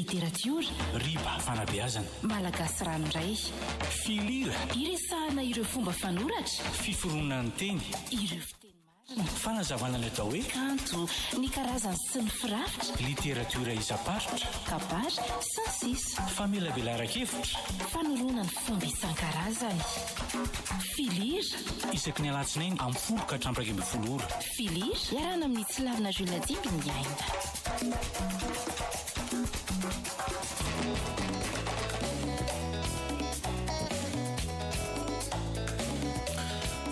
Literatiora. Riba, fanabeazana. Malagasy ranoray. Filira. Iresahana ireo fomba fanoratra. Fiforonan'ny teny. Ireo fiteny marina. Fanazavana ny atao hoe. Kanto, ny karazany sy ny firafitra. Literatiora isam-paritra. Kabary, sy ny sisa. Famelabelaran-kevitra. Fanoroana ny fomba isan-karazany. Filira. Isaky ny alatsinainy amin'ny folo ka hatramin'ny 11 ora. Filira, iarahana amin'i Tsilavina Jules Dimby ny aina.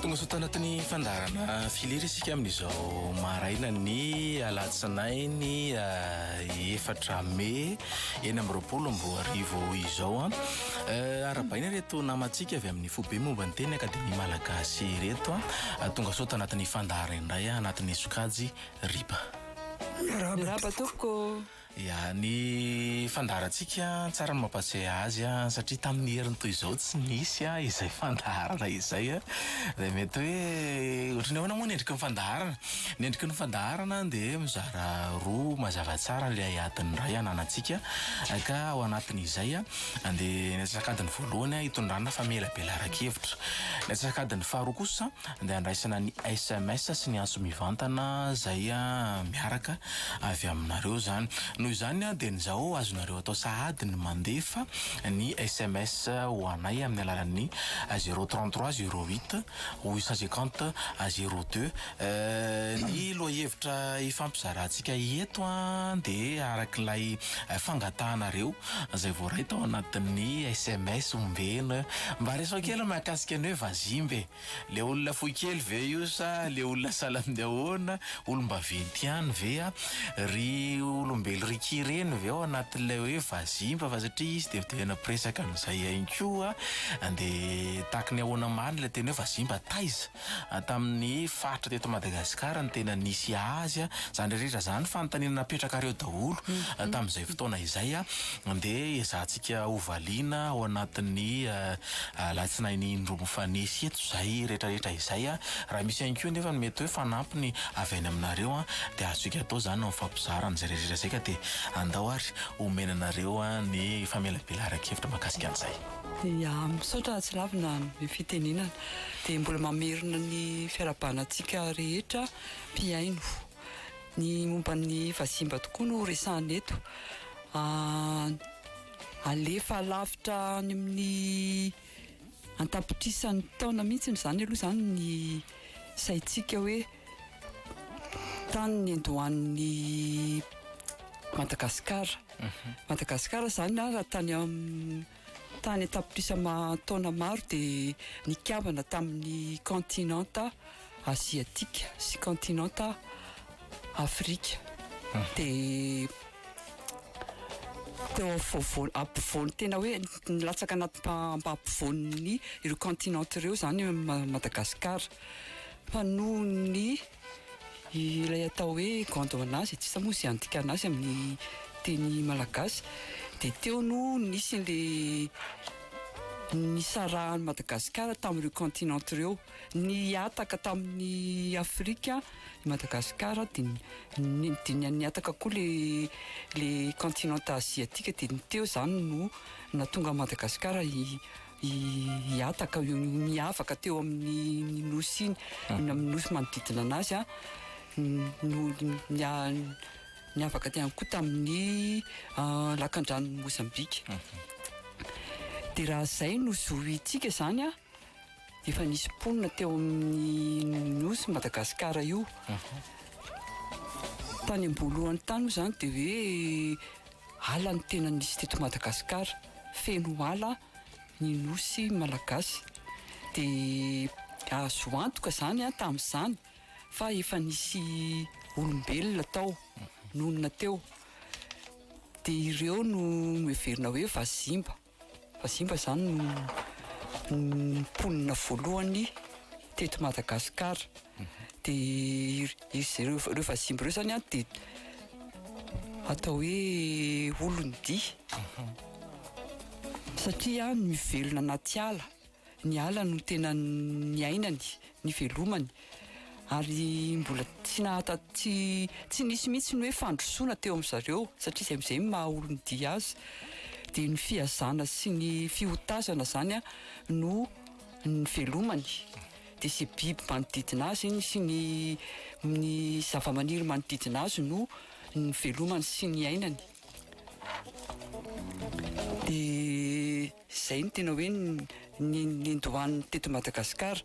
Tonga soa tanatin'ny fandaharana filira isika amin'izao maraina ny alatsinainy eh, efatra mey 2026 izao. Eh, arahabaina ireto namantsika avy amin'ny foibe momba ny teny Akademia Malagasy ireto. Tonga soa tanatin'ny fandaharana indray anatin'ny sokajy riba. Miarahaba tompoko. Ya, ny fandaharantsika tsara ny mampatsiahy azy satria tamin'ny heriny toy izao tsy nisy izay fandaharana izay. Dia mety hoe ohatran'ny ahoana moa ny endriky ny fandaharana? Ny endriky ny fandaharana dia mizara roa mazava tsara ilay adiny iray ananantsika ka ao anatin'izay dia ny antsasak'adiny voalohany hitondrana famelabelaran-kevitra. Ny antsasak'adiny faharoa kosa dia andraisana ny sms sy ny antso mivantana izay miaraka avy aminareo izany. Noho izany dia ny izao azonareo atao sahady ny mandefa ny sms ho anay amin'ny alalan'ny zéro 33 08 850 02. Ny lohahevitra hifampizarantsika eto dia arak'ilay fangatahanareo izay voaray tao anatin'ny sms ombena. Mba resaho kely mahakasika ny hoe vazimba e. Le olona fohy kely ve io sa le olona sahala amin'ny ahoana? Olom-baventy ihany ve a? Ry olombelo Ricky ireny ve ao anatin'ilay hoe vazimba fa satria izy dia tena mpiresaka an'izay ihany koa dia tahaky ny ahoana marina ilay teny hoe vazimba? Taiza? Tamin'ny faritra teto Madagasikara no tena nisy azy a? Izany rehetra izany fanontaniana napetrakareo daholo tamin'izay fotoana izay a, dia ezahantsika hovaliana ao anatin'ny Alatsinainy indroa mifanesy eto izay rehetra rehetra izay a! Raha misy ihany koa nefa ny mety hoe fanampiny avy any aminareo a, dia azontsika atao izany ny mifampizara an'izay rehetra rehetra izay ka dia andao ary omena anareo ny famelabelaran-kevitra mahakasika an'izay. Ya, misaotra Tsilavina ny fitenenana. Dia mbola mamerina ny fiarahabana antsika rehetra mpihaino. Ny momba ny vazimba tokoa no resahana eto. Alefa lavitra any amin'ny an-tapitrisany taona mihitsy izany aloha izany ny saintsika hoe tany niandohan'ny Madagasikara. Madagasikara izany raha tany tany an-tapitrisa taona maro dia nikambana tamin'ny kontinanta aziatika sy kontinanta Afrika. Dia teo afovoany, ampovoany tena hoe nilatsaka anaty ampovoan'ny ireo kontinanta ireo izany Madagasikara. Fa noho ny ilay atao hoe Gondwana izay tsy hita moa izay handikana azy amin'ny teny malagasy dia teo no nisy an'ilay nisarahan'i Madagasikara tamin'ireo kontinanta ireo. Nihataka tamin'i Afrika i Madagasikara dia dia nihataka koa ilay ilay kontinanta aziatika dia ny teo izany no nahatonga an'i Madagasikara hihataka niavaka teo amin'ny nosy iny, amin'ny nosy manodidina anazy an, no niavaka ihany koa tamin'ny lakandranon'i Mozambika. Dia raha izay no zohintsika izany an, efa nisy mponina teo amin'ny nosy Madagasikara io. Tany am-boalohany tany moa izany dia hoe ala no tena nisy teto Madagasikara. Feno ala ny nosy malagasy. Dia azo antoka izany tamin'izany fa efa nisy olombelona tao, nonina teo. Dia ireo no noheverina hoe vazimba. Vazimba izany no mponina voalohany teto Madagasikara. Dia ireo vazimba ireo izany dia atao hoe olon'ny dia. Satria mivelona anaty ala. Ny ala no tena niainany, nivelomany. Ary mbola tsy nahata tsy tsy nisy mihitsy ny hoe fandrosoana teo amin-dry zareo satria izay amin'izay no maha olon-dia azy. Dia ny fihazana sy ny fihotazana izany no nivelomany. Dia izay biby manodidina azy iny sy ny ny zavamaniry manodidina azy no nivelomany sy niainany. Dia izay no tena hoe ny niandohan'ny teto Madagasikara.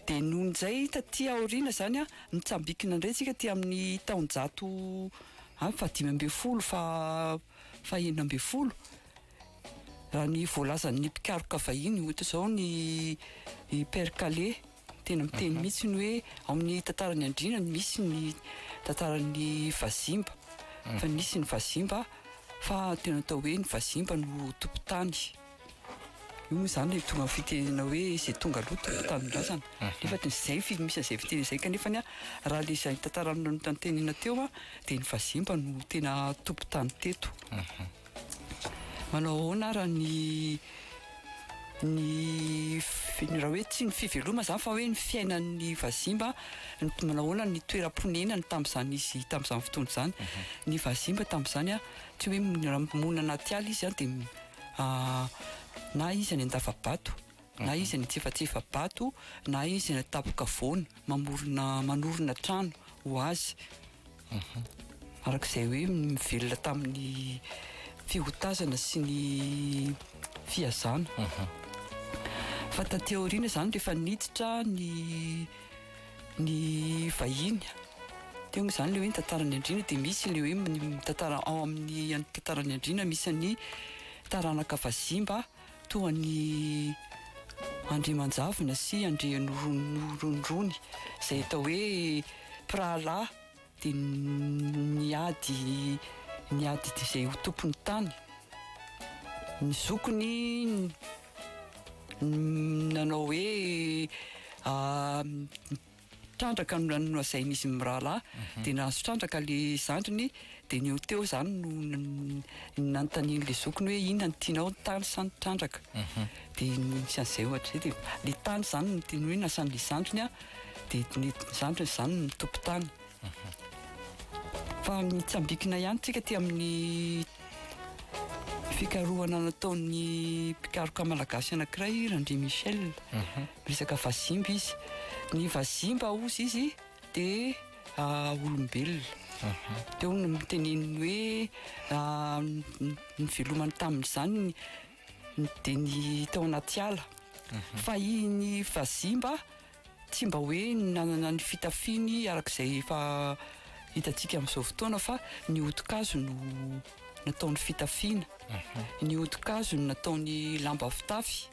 Dia noho izay taty aoriana izany an, nitsambikina indray isika aty amin'ny taonjato fahadimy ambin'ny folo, faha-16. Raha ny voalazan'ny mpikaroka vahiny, ohatra izao ny i Père Calais, tena miteny mihitsy ny hoe ao amin'ny tantaran'ny Andriana no misy ny tantaran'ny Vazimba. Fa nisy ny Vazimba fa tena atao hoe ny Vazimba no tompon-tany. Io moa izany ilay tonga amin'ny fitenenana hoe izay tonga aloha tompon-tanindrazana. Nefa dia izay fi- misy an'izay fitenenana izay kanefa ny raha ilay izay tantara notantenina teo an, dia ny Vazimba no tena tompon-tany teto. Manao ahoana ara ny ny raha hoe tsy ny fivelomana izany fa hoe ny fiainan'ny Vazimba, manao ahoana ny toeram-ponenany tamin'izany izy tamin'izany fotoana izany. Ny Vazimba tamin'izany an, tsy hoe raha monina anaty ala izy an dia na izy any an-dava-bato, na izy any an-tsefatsefa-bato, na izy any an-tampon-kavoana mamorona manorina trano ho azy. Araka izay hoe mivelona tamin'ny fihotazana sy ny fihazana. Fa taty aoriana izany rehefa niditra ny ny vahiny, teo moa izany ilay hoe ny tantaran'ny Andriana dia misy ilay hoe ny tantara ao amin'ny tantaran'ny Andriana misy an'ny taranaka vazimba toa an'i Andriamanjavona sy Andrianoronirony izay atao hoe mpirahalahy dia niady niady izay ho tompon'ny tany. Ny zokiny nanao hoe Trandraka no nolazain'izy mirahalahy, dia nahazo trandraka ilay zandriny, dia ny eo teo izany no nanontanian'ilay zokiny hoe inona no tianao, ny tany sa ny trandraka? Dia nisy an'izay ohatra izay, dia ilay tany izany no tiany hoe nasan'ilay zandriny an, dia ny zandriny izany no tompon-tany. Fa mitsambikina ihany tsika aty amin'ny fikarohana nataon'ny mpikaroka malagasy anankiray, Randria Michel. Miresaka vazimba izy. Ny vazimba hozy izy dia olombelona. Teo no niteneniny hoe nivelomany tamin'izany dia ny tao anaty ala. Fa iny vazimba tsy mba hoe nanana ny fitafiany araka izay efa hitantsika amin'izao fotoana fa ny hodi-kazo no nataony fitafiana. Ny hodi-kazo no nataony lamba fitafy.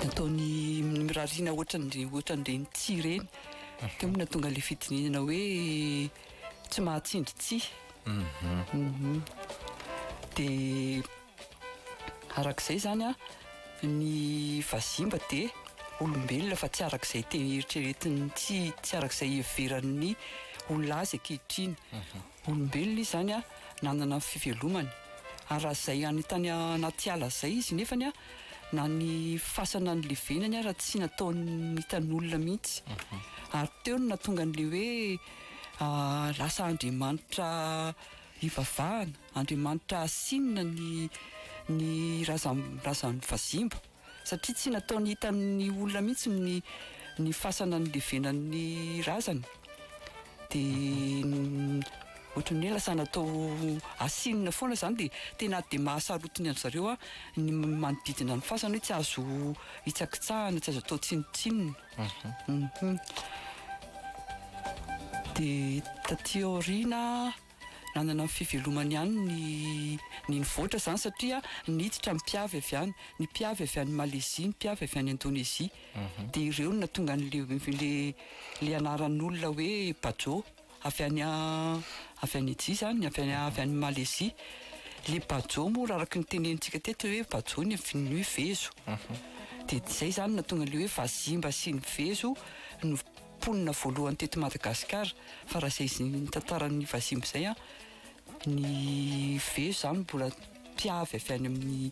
Nataony mirariana ohatran'ireny ohatran'ireny tsihy ireny. Teo moa nahatonga ilay fitenenana hoe tsy mahatsindry tsihy. Dia arak'izay izany an, ny vazimba dia olombelona fa tsy arak'izay teny eritreretin'ny tsy tsy arak'izay iheveran'ny olona azy ankehitriny. Olombelona izy izany an, nanana ny fivelomany. Ary raha izay any tany anaty ala izay izy nefany an, na ny fasana nilevenany ara tsy nataony hitan'olona mihitsy. Ary teo no nahatonga an'ilay hoe lasa Andriamanitra ivavahana, Andriamanitra hasinina ny ny razam- razan'ny vazimba. Satria tsy nataony hitan'ny olona mihitsy ny ny fasana nilevenan'ny razany. Dia ohatran'ny hoe lasa natao asinina foana izany dia tena dia mahasarotiny an-dry zareo ny manodidina ny fasana hoe tsy azo hitsakitsahana, tsy azo atao tsinontsinona. Dia taty aoriana. Nanana ny fivelomany ihany ny ny nivoatra izany satria niditra ny mpiavy avy any, ny mpiavy avy any Malaisie, ny mpiavy avy any Indonésie. Dia ireo no nahatonga an'le le le anaran'olona hoe Bajo avy any avy any Ejia izany, avy any avy any Malaisie. Le Bajo moa raha araka ny tenenintsika teto hoe Bajo ny ny hoe vezo. Dia izay izany no nahatonga an'le hoe vazimba sy ny vezo no mponina voalohany teto Madagasikara fa raha izay izy ny tantaran'ny vazimba izay an, ny vezo izany mbola mpiavy avy any amin'ny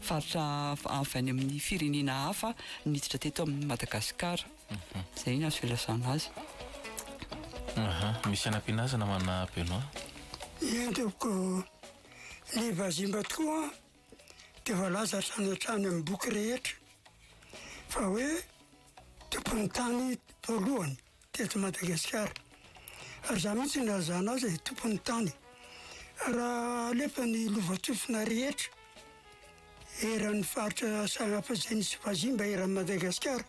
faritra avy any amin'ny firenena hafa niditra teto amin'i Madagasikara. Izay no azo ilazana azy. Aha, misy anampiana azy namana Benoît? Eny tompoko, ny vazimba tokoa dia voalaza hatrany hatrany amin'ny boky rehetra fa hoe tompon'ny tany voalohany teto Madagasikara. Ary za mihitsy no nilazana azy e, tompon'ny tany. Raha alefa ny lovantsofina rehetra eran'ny faritra samihafa izay nisy vazimba eran'i Madagasikara,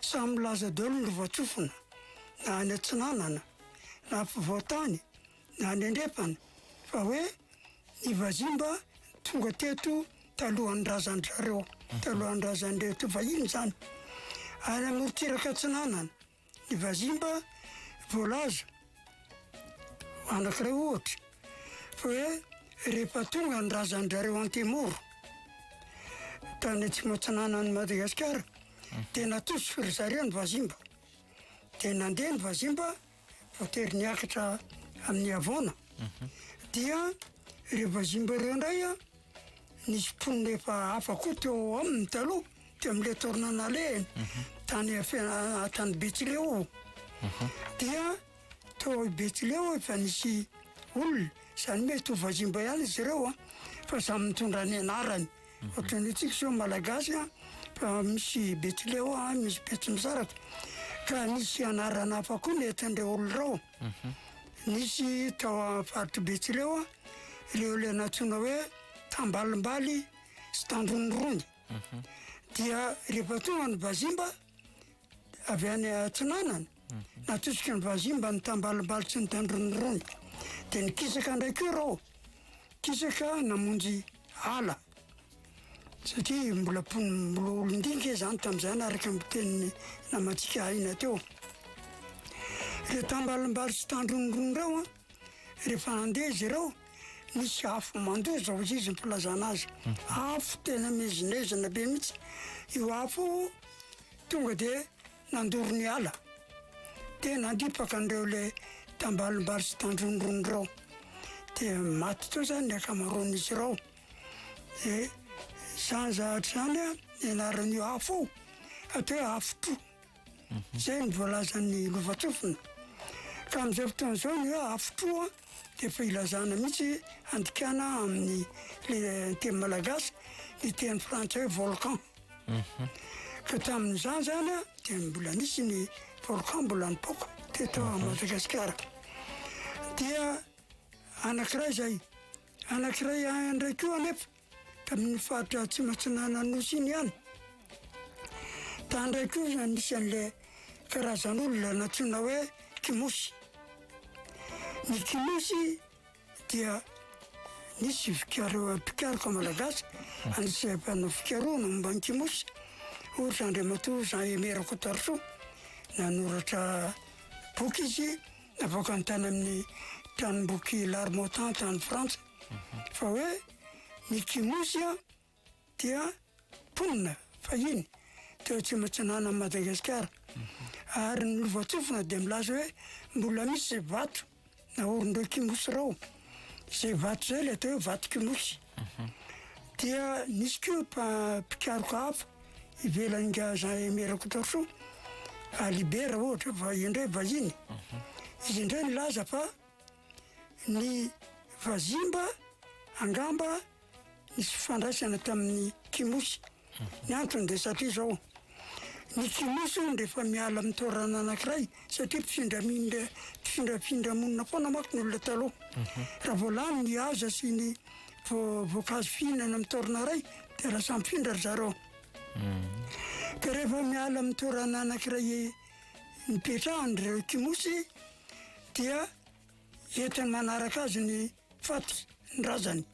samy milaza daholo ny lovantsofina, na any atsinanana, na afovoan-tany, na any andrefana, fa hoe ny vazimba tonga teto talohan'ny razan-dry zareo, talohan'ny razan'ireto vahiny izany. Any amorontsiraka atsinanana, ny vazimba voalaza, anankiray ohatra, fa hoe rehefa tonga ny razan-dry zareo Antemoro tany atsimo atsinanan'i Madagasikara, dia natosiky ry zareo ny vazimba, dia nandeha ny vazimba voatery niakatra amin'ny havoana dia ireo vazimba ireo indray a nisy mponina efa hafa koa teo aminy taloha teo amin'ilay toerana nalehany tany tany Betsileo dia teo Betsileo efa nisy olona izany mety ho vazimba ihany izy ireo a fa samy mitondra ny anarany Ohatran'ny antsika izao Malagasy a, fa misy Betsileo a, misy Betsimisaraka, ka nisy anarana hafa koa nentin'ireo olona ireo. Nisy tao amin'ny faritr'i Betsileo a, ireo ilay nantsoina hoe Tambalimbaly sy Tandrondrony. Dia rehefa tonga ny vazimba avy any atsinanana, natosiky ny vazimba ny Tambalimbaly sy ny Tandrondrony. Dia nikisaka indray koa ireo. Kisaka namonjy ala satria mbola mponina mbola olon-dinga izany tamin'izany araka ny tenin'ny namantsika Aina teo. Ireo tambalimbaly sy tandrondrony ireo an, rehefa nandeha izy ireo, nisy afo mandoza hoy izy ny filazana azy. Afo tena miezinezina be mihitsy. Io afo io tonga dia Nandoro ny ala, dia nandripaka an'ireo ilay tambalimbary sy tandrondrony ireo. Dia maty teo izany ny ankamaroan'izy ireo. Dia izany zavatra izany an, ny anaran'io afo io, atao hoe afo-tro. Izay no voalazan'ny lovantsofina. Ka amin'izao fotoana izao ny hoe afo-tro an, dia efa ilazana mihitsy andikana amin'ny le teny malagasy ny teny frantsay hoe volcan. Ka tamin'izany zany dia mbola nisy ny volcan mbola nipoaka teto Madagasikara. Dia anankiray izay, anankiray indray koa anefa tamin'ny faritra atsimo atsinanan'ny nosy iny ihany. Tany indray koa zany nisy an'ilay karazan'olona nantsoina hoe Kimosy. Ny Kimosy dia nisy fikaro- mpikaroka malagasy anisan'ny mpanao fikarohana momba ny Kimosy, ohatra Andriamatoa Jean Aimé Rakotoarisoa, nanoratra boky izy navoakany tany amin'ny tranomboky L'Harmattan tany Frantsa fa hoe ny Kimosy dia mponina fahiny teo atsimo atsinanan'i Madagasikara ary ny lovantsofina dia milaza hoe mbola misy vato naorin'ireo Kimosy ireo, izay vato izay ilay atao hoe vato Kimosy. Dia nisy koa mpikaroka hafa ivelan'i Jean Aimé Rakotoarisoa, Alibert ohatra fa io indray vahiny, izy indray nilaza fa ny vazimba angamba nisy fifandraisana tamin'ny Kimosy. Ny antony dia satria izao, ny Kimosy hono rehefa miala amin'ny toerana anankiray, satria mpifindramindra mpifindrafindra monina foana manko ny olona taloha. Raha vao lany ny haza sy ny voankazo fihinana amin'ny toerana iray dia lasa mifindra ry zareo. Ka rehefa miala amin'ny toerana anankiray nipetrahany ireo Kimosy dia entiny manaraka azy ny faty, ny razany.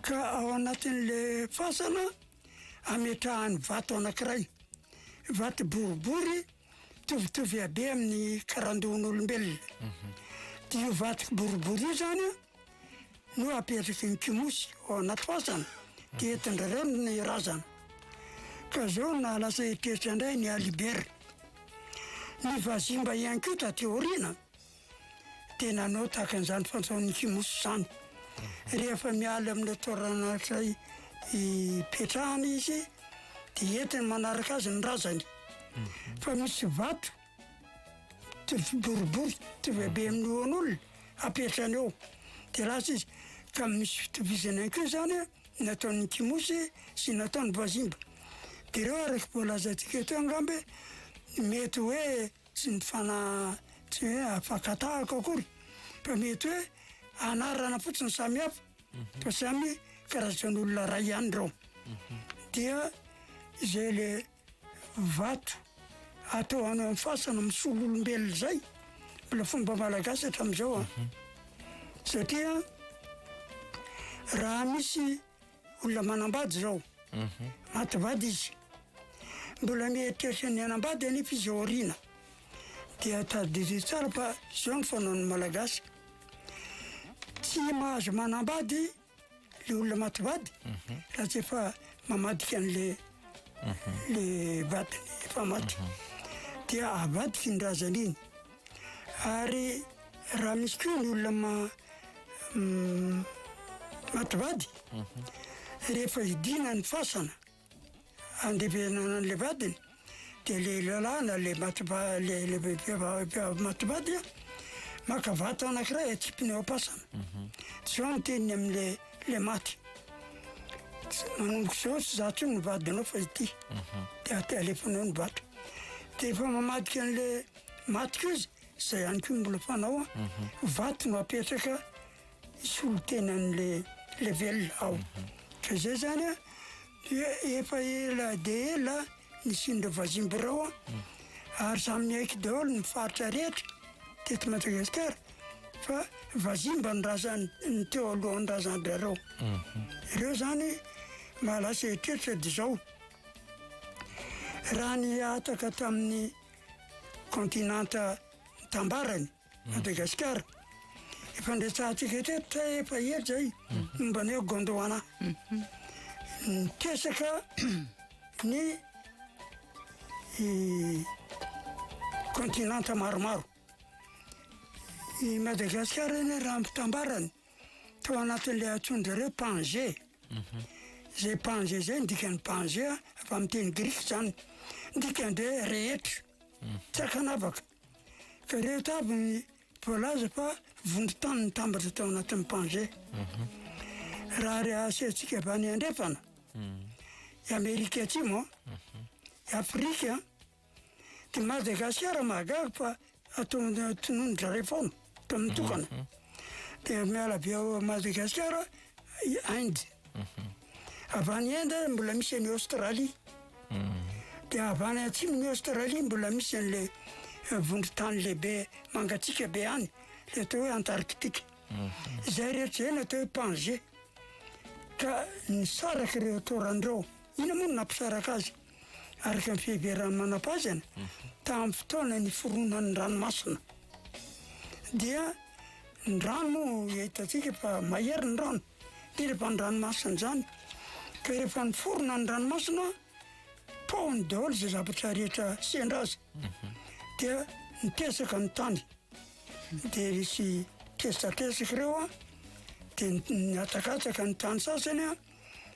Ka ao anatin'le fasana ametrahany vato anankiray, vato boribory mitovitovy habe amin'ny karandohan'olombelona. Dia io vato boribory io zany no apetraky ny kimosy ao anaty fasana, dia entin-dry zareo ny razana. Ka zao no nahalasa eritreritra indray ny Alibert. Ny vazimba ihany koa taty aoriana dia nanao tahaka an'izany fanjaon'ny Kimosy izany. Rehefa miala amin'ilay toerana anankiray hipetrahana izy dia entiny manaraka azy ny razany. Fa misy vato mitovy boribory, mitovy habe amin'ny lohan'olona apetrany eo. Dia lasa izy. Ka misy fitovizana ihany koa izany ny nataon'ny Kimosy sy ny nataon'ny Vazimba. Dia ireo araka voalazantsika teo angamba mety hoe tsy nifana tsy hoe afakatahaka akory fa mety hoe anarana fotsiny samy hafa fa samy karazan'olona ray ihany ireo. Dia izay le vato atao any amin'ny fasana misolo olombelona izay mbola fomba malagasy hatramin'izao an. Satria raha misy olona manambady izao, maty vady izy, mbola mieritreritra ny hanambady anefa izy aoriana, dia tadidio tsara fa izao ny fanaon'ny malagasy, tsy mahazo manambady le olona maty vady raha tsy efa mamadika an'le le vadiny efa maty, dia avadika iny razana iny. Ary raha misy koa ny olona ma maty vady, rehefa hidiana ny fasana andevenana an'ilay vadiny, dia le lehilahy na le maty va- le le vehivavy maty vady an, maka vato anankiray atsipiny ao am-pasana. Zao ny teniny amin'le le maty, tsy manomboka izao tsy za intsony ny vadinao fa ity, de ate- alefanao ny vato. De efa mamadika an'le Maty koa izy, izay ihany koa no mbola fanao an, vato no apetraka hisolo tena an'le le velona ao. Ka izay zany an, dia efa ela dia ela nisian'ireo vazimba ireo an, ary samy niaiky daholo ny faritra rehetra teto Madagasikara fa vazimba ny razan- ny teo alohan'ny razan-dry zareo. Ireo zany mahalasa eritreritra dia izao, raha nihataka tamin'ny kontinanta nitambarany, Madagasikara. Efa niresahantsika teto zay efa ela zay momba ny hoe Gondwana. Nitesaka ny kontinanta maromaro. I Madagasikara anie raha ampitambarany tao anatin'ilay antsoin-dry zareo Pangée. Izay Pangée izay ny dikan'ny Pangée avy amin'ny teny grika izany. Ny dikany dia hoe rehetra, tsy ankanavaka. Ka ireto avy ny voalaza fa vondron-tany nitambatra tao anatin'ny Pangée. Raha re asiantsika avy any andrefana, i Amerika Atsimo, i Afrika, Dia Madagasikara mahagaga fa atao tononin-dry zareo foana, atao mitokana. Dia miala avy ao Madagasikara i Inde. Avy any Inde mbola misy an'i Australie. Dia avy any atsimon'i Australie mbola misy an'ilay vondron-tany lehibe mangatsiaka be any, ilay atao hoe Antarctique. Izay rehetra izay no atao hoe Pangée. Ka nisaraka ireo toerana ireo. Inona moa no nampisaraka azy? Araka ny fiheveran'ny manam-pahaizana, tamin'ny fotoana niforonan'ny ranomasina, dia ny rano moa hitantsika fa mahery ny rano, indrindra fa ny ranomasina izany. Ka rehefa niforona ny ranomasina, paohiny daholo izay zavatra rehetra sendra azy, dia nitesaka ny tany, dia nisy tezitratezaka ireo an, dia nihatsakatsaka ny tany sasany an,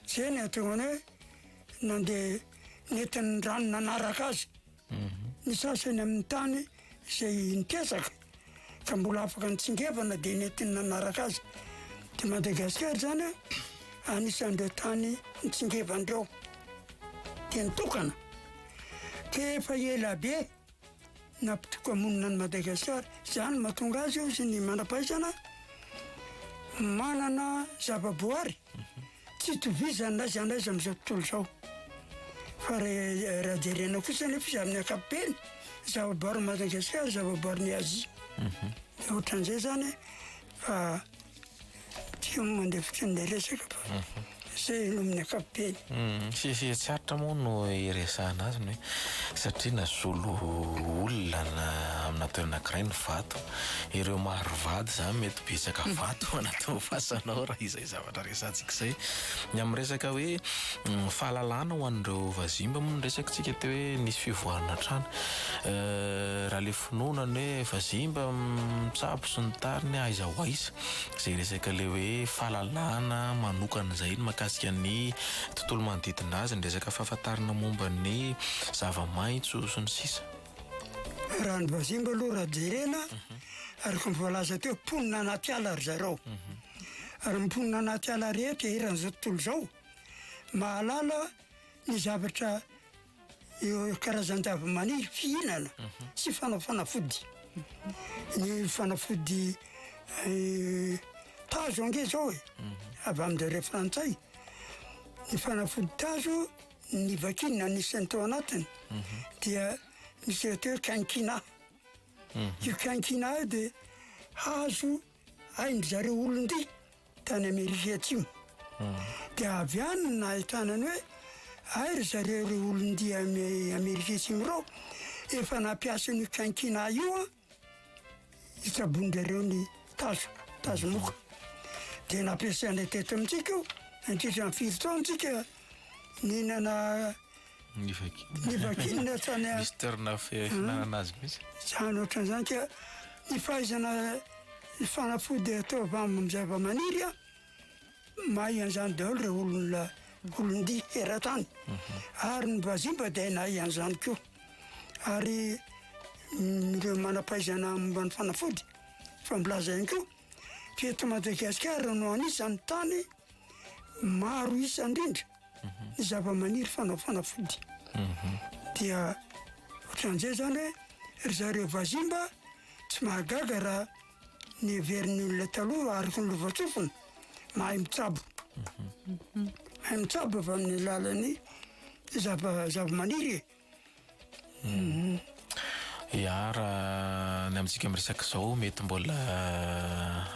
izay no ahatonga ny hoe nandeha nentin'ny rano nanaraka azy ny sasany amin'ny tany izay nitezaka ka mbola afaka nitsingevana dia nentiny nanaraka azy. Dia Madagasikara izany anisan'ireo tany nitsingevana ireo dia nitokana. Ka efa ela be nampitoka-monina an'i Madagasikara. Izany no mahatonga azy hozy ny manam-pahaizana manana zavaboary Tsy itovizany n'aiza n'aiza amin'izao tontolo izao. Fa raha jerena kosa anefa izy amin'ny ankapobeny, zavaboarin'i Madagasikara, zavaboarin'i Azia. Dia ohatran'izay izany fa tsy mandeha fotsiny ilay resaka fa izay no amin'ny ankapobeny. Fihetsika tsy aritra moa no iresahana azy ny hoe satria nasolo olona na amina toerana anankiray ny vato. Ireo maro vady izany mety betsaka vato ao anatin'ny fasana ao raha izay zavatra resahantsika izay. Ny amin'ny resaka hoe fahalalana ho an'ireo vazimba moa no resakitsika teo hoe nisy fivoarana hatrany. Raha ilay finoana ny hoe vazimba mitsabo sy ny tariny aiza ho aiza izay resaka ilay hoe fahalalana manokana izay ny mahakasika. mikasika ny tontolo manodidina azy, ny resaka fahafantarana momba ny zava-maitso sy ny sisa. Raha ny vazimba aloha raha jerena, araka ny voalaza teo, mponina anaty ala ry zareo. Ary ny mponina anaty ala rehetra eran'izao tontolo izao mahalala ny zavatra Ireo karazan-javamaniry fihinana sy fanao fanafody. Ny fanafody tazo ange zao e, avy amin-jareo frantsay. Ny fanafody tazo ny vakina anisan'ny tao anatiny dia misy atao hoe quinquina. Io quinquina io dia hazo hain-dry zareo olon-dia. tany Amerika Atsimo. Dia avy any no nahitana ny hoe hay ry zareo ireo olon-dia Amerika Atsimo ireo efa nampiasa an'io quinquina io an, hitsaboan-drareo ny tazo, tazomoka. Dia nampiasaina teto amintsika io, nandritra ny firy taona tsika nihinana Nivakinina tany a. Misy toerana fihinanana azy mihitsy. Izany ohatran'izany ka ny fahaizana ny fanafody atao avy amin'ny zavamaniry a, mahay an'izany daholo ireo olona olon-dia eran-tany. Ary ny vazimba dia nahay an'izany koa. Ary ireo manam-pahaizana momba ny fanafody efa milaza ihany koa fa eto Madagasikara no anisan'ny tany maro isa indrindra ny zavamaniry fanao fanafody. Dia ohatran'izay zany hoe ry zareo vazimba tsy mahagaga raha niheverin'ny olona taloha araka ny lovantsofina mahay mitsabo. Mahay mitsabo avy amin'ny alalan'ny zava- zavamaniry e. Ya, raha ny amintsika miresaka izao mety mbola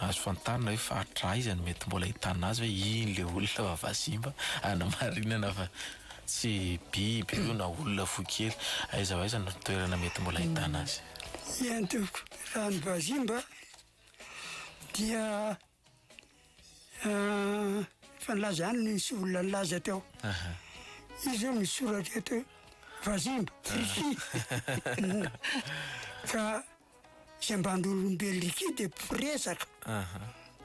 azo fantarina hoe faritra aiza no mety mbola ahitana azy hoe iny le olona fa vazimba anamarinana fa tsy biby io na olona fohy kely. Aiza ho aiza no toerana mety mbola ahitana azy? Eny tompoko, raha ny vazimba dia Efa nilaza ihany nisy olona nilaza teo. Izy zao misy soratra eto hoe vazimba, Ricky. Ka izay mba andolombelo Ricky dia mpiresaka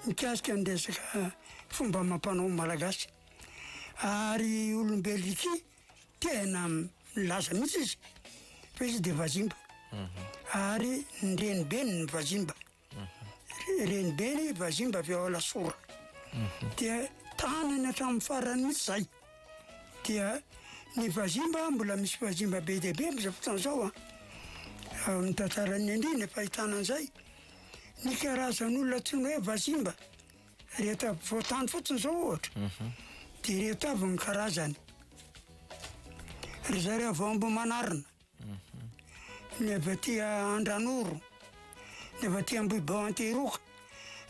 mikasika ny resaka fomba amam-panao malagasy. Ary olombelo Ricky tena milaza mihitsy izy fa izy dia vazimba. Ary ny renibeny ny vazimba. Renibeny vazimba avy ao Alasora. Dia tanany hatramin'ny farany mihitsy zay. Dia ny vazimba mbola misy vazimba be dia be amin'izao fotoana izao an. Amin'ny tantaran'ny Andriana efa ahitana an'izay. Ny karazan'olona antsoina hoe vazimba reto afovoan-tany fotsiny izao ohatra. Dia ireto avy ny karazany. Ry zareo avy ao Ambohimanarina. Ny avy aty Andranoro, ny avy aty Ambohibao Antehiroka.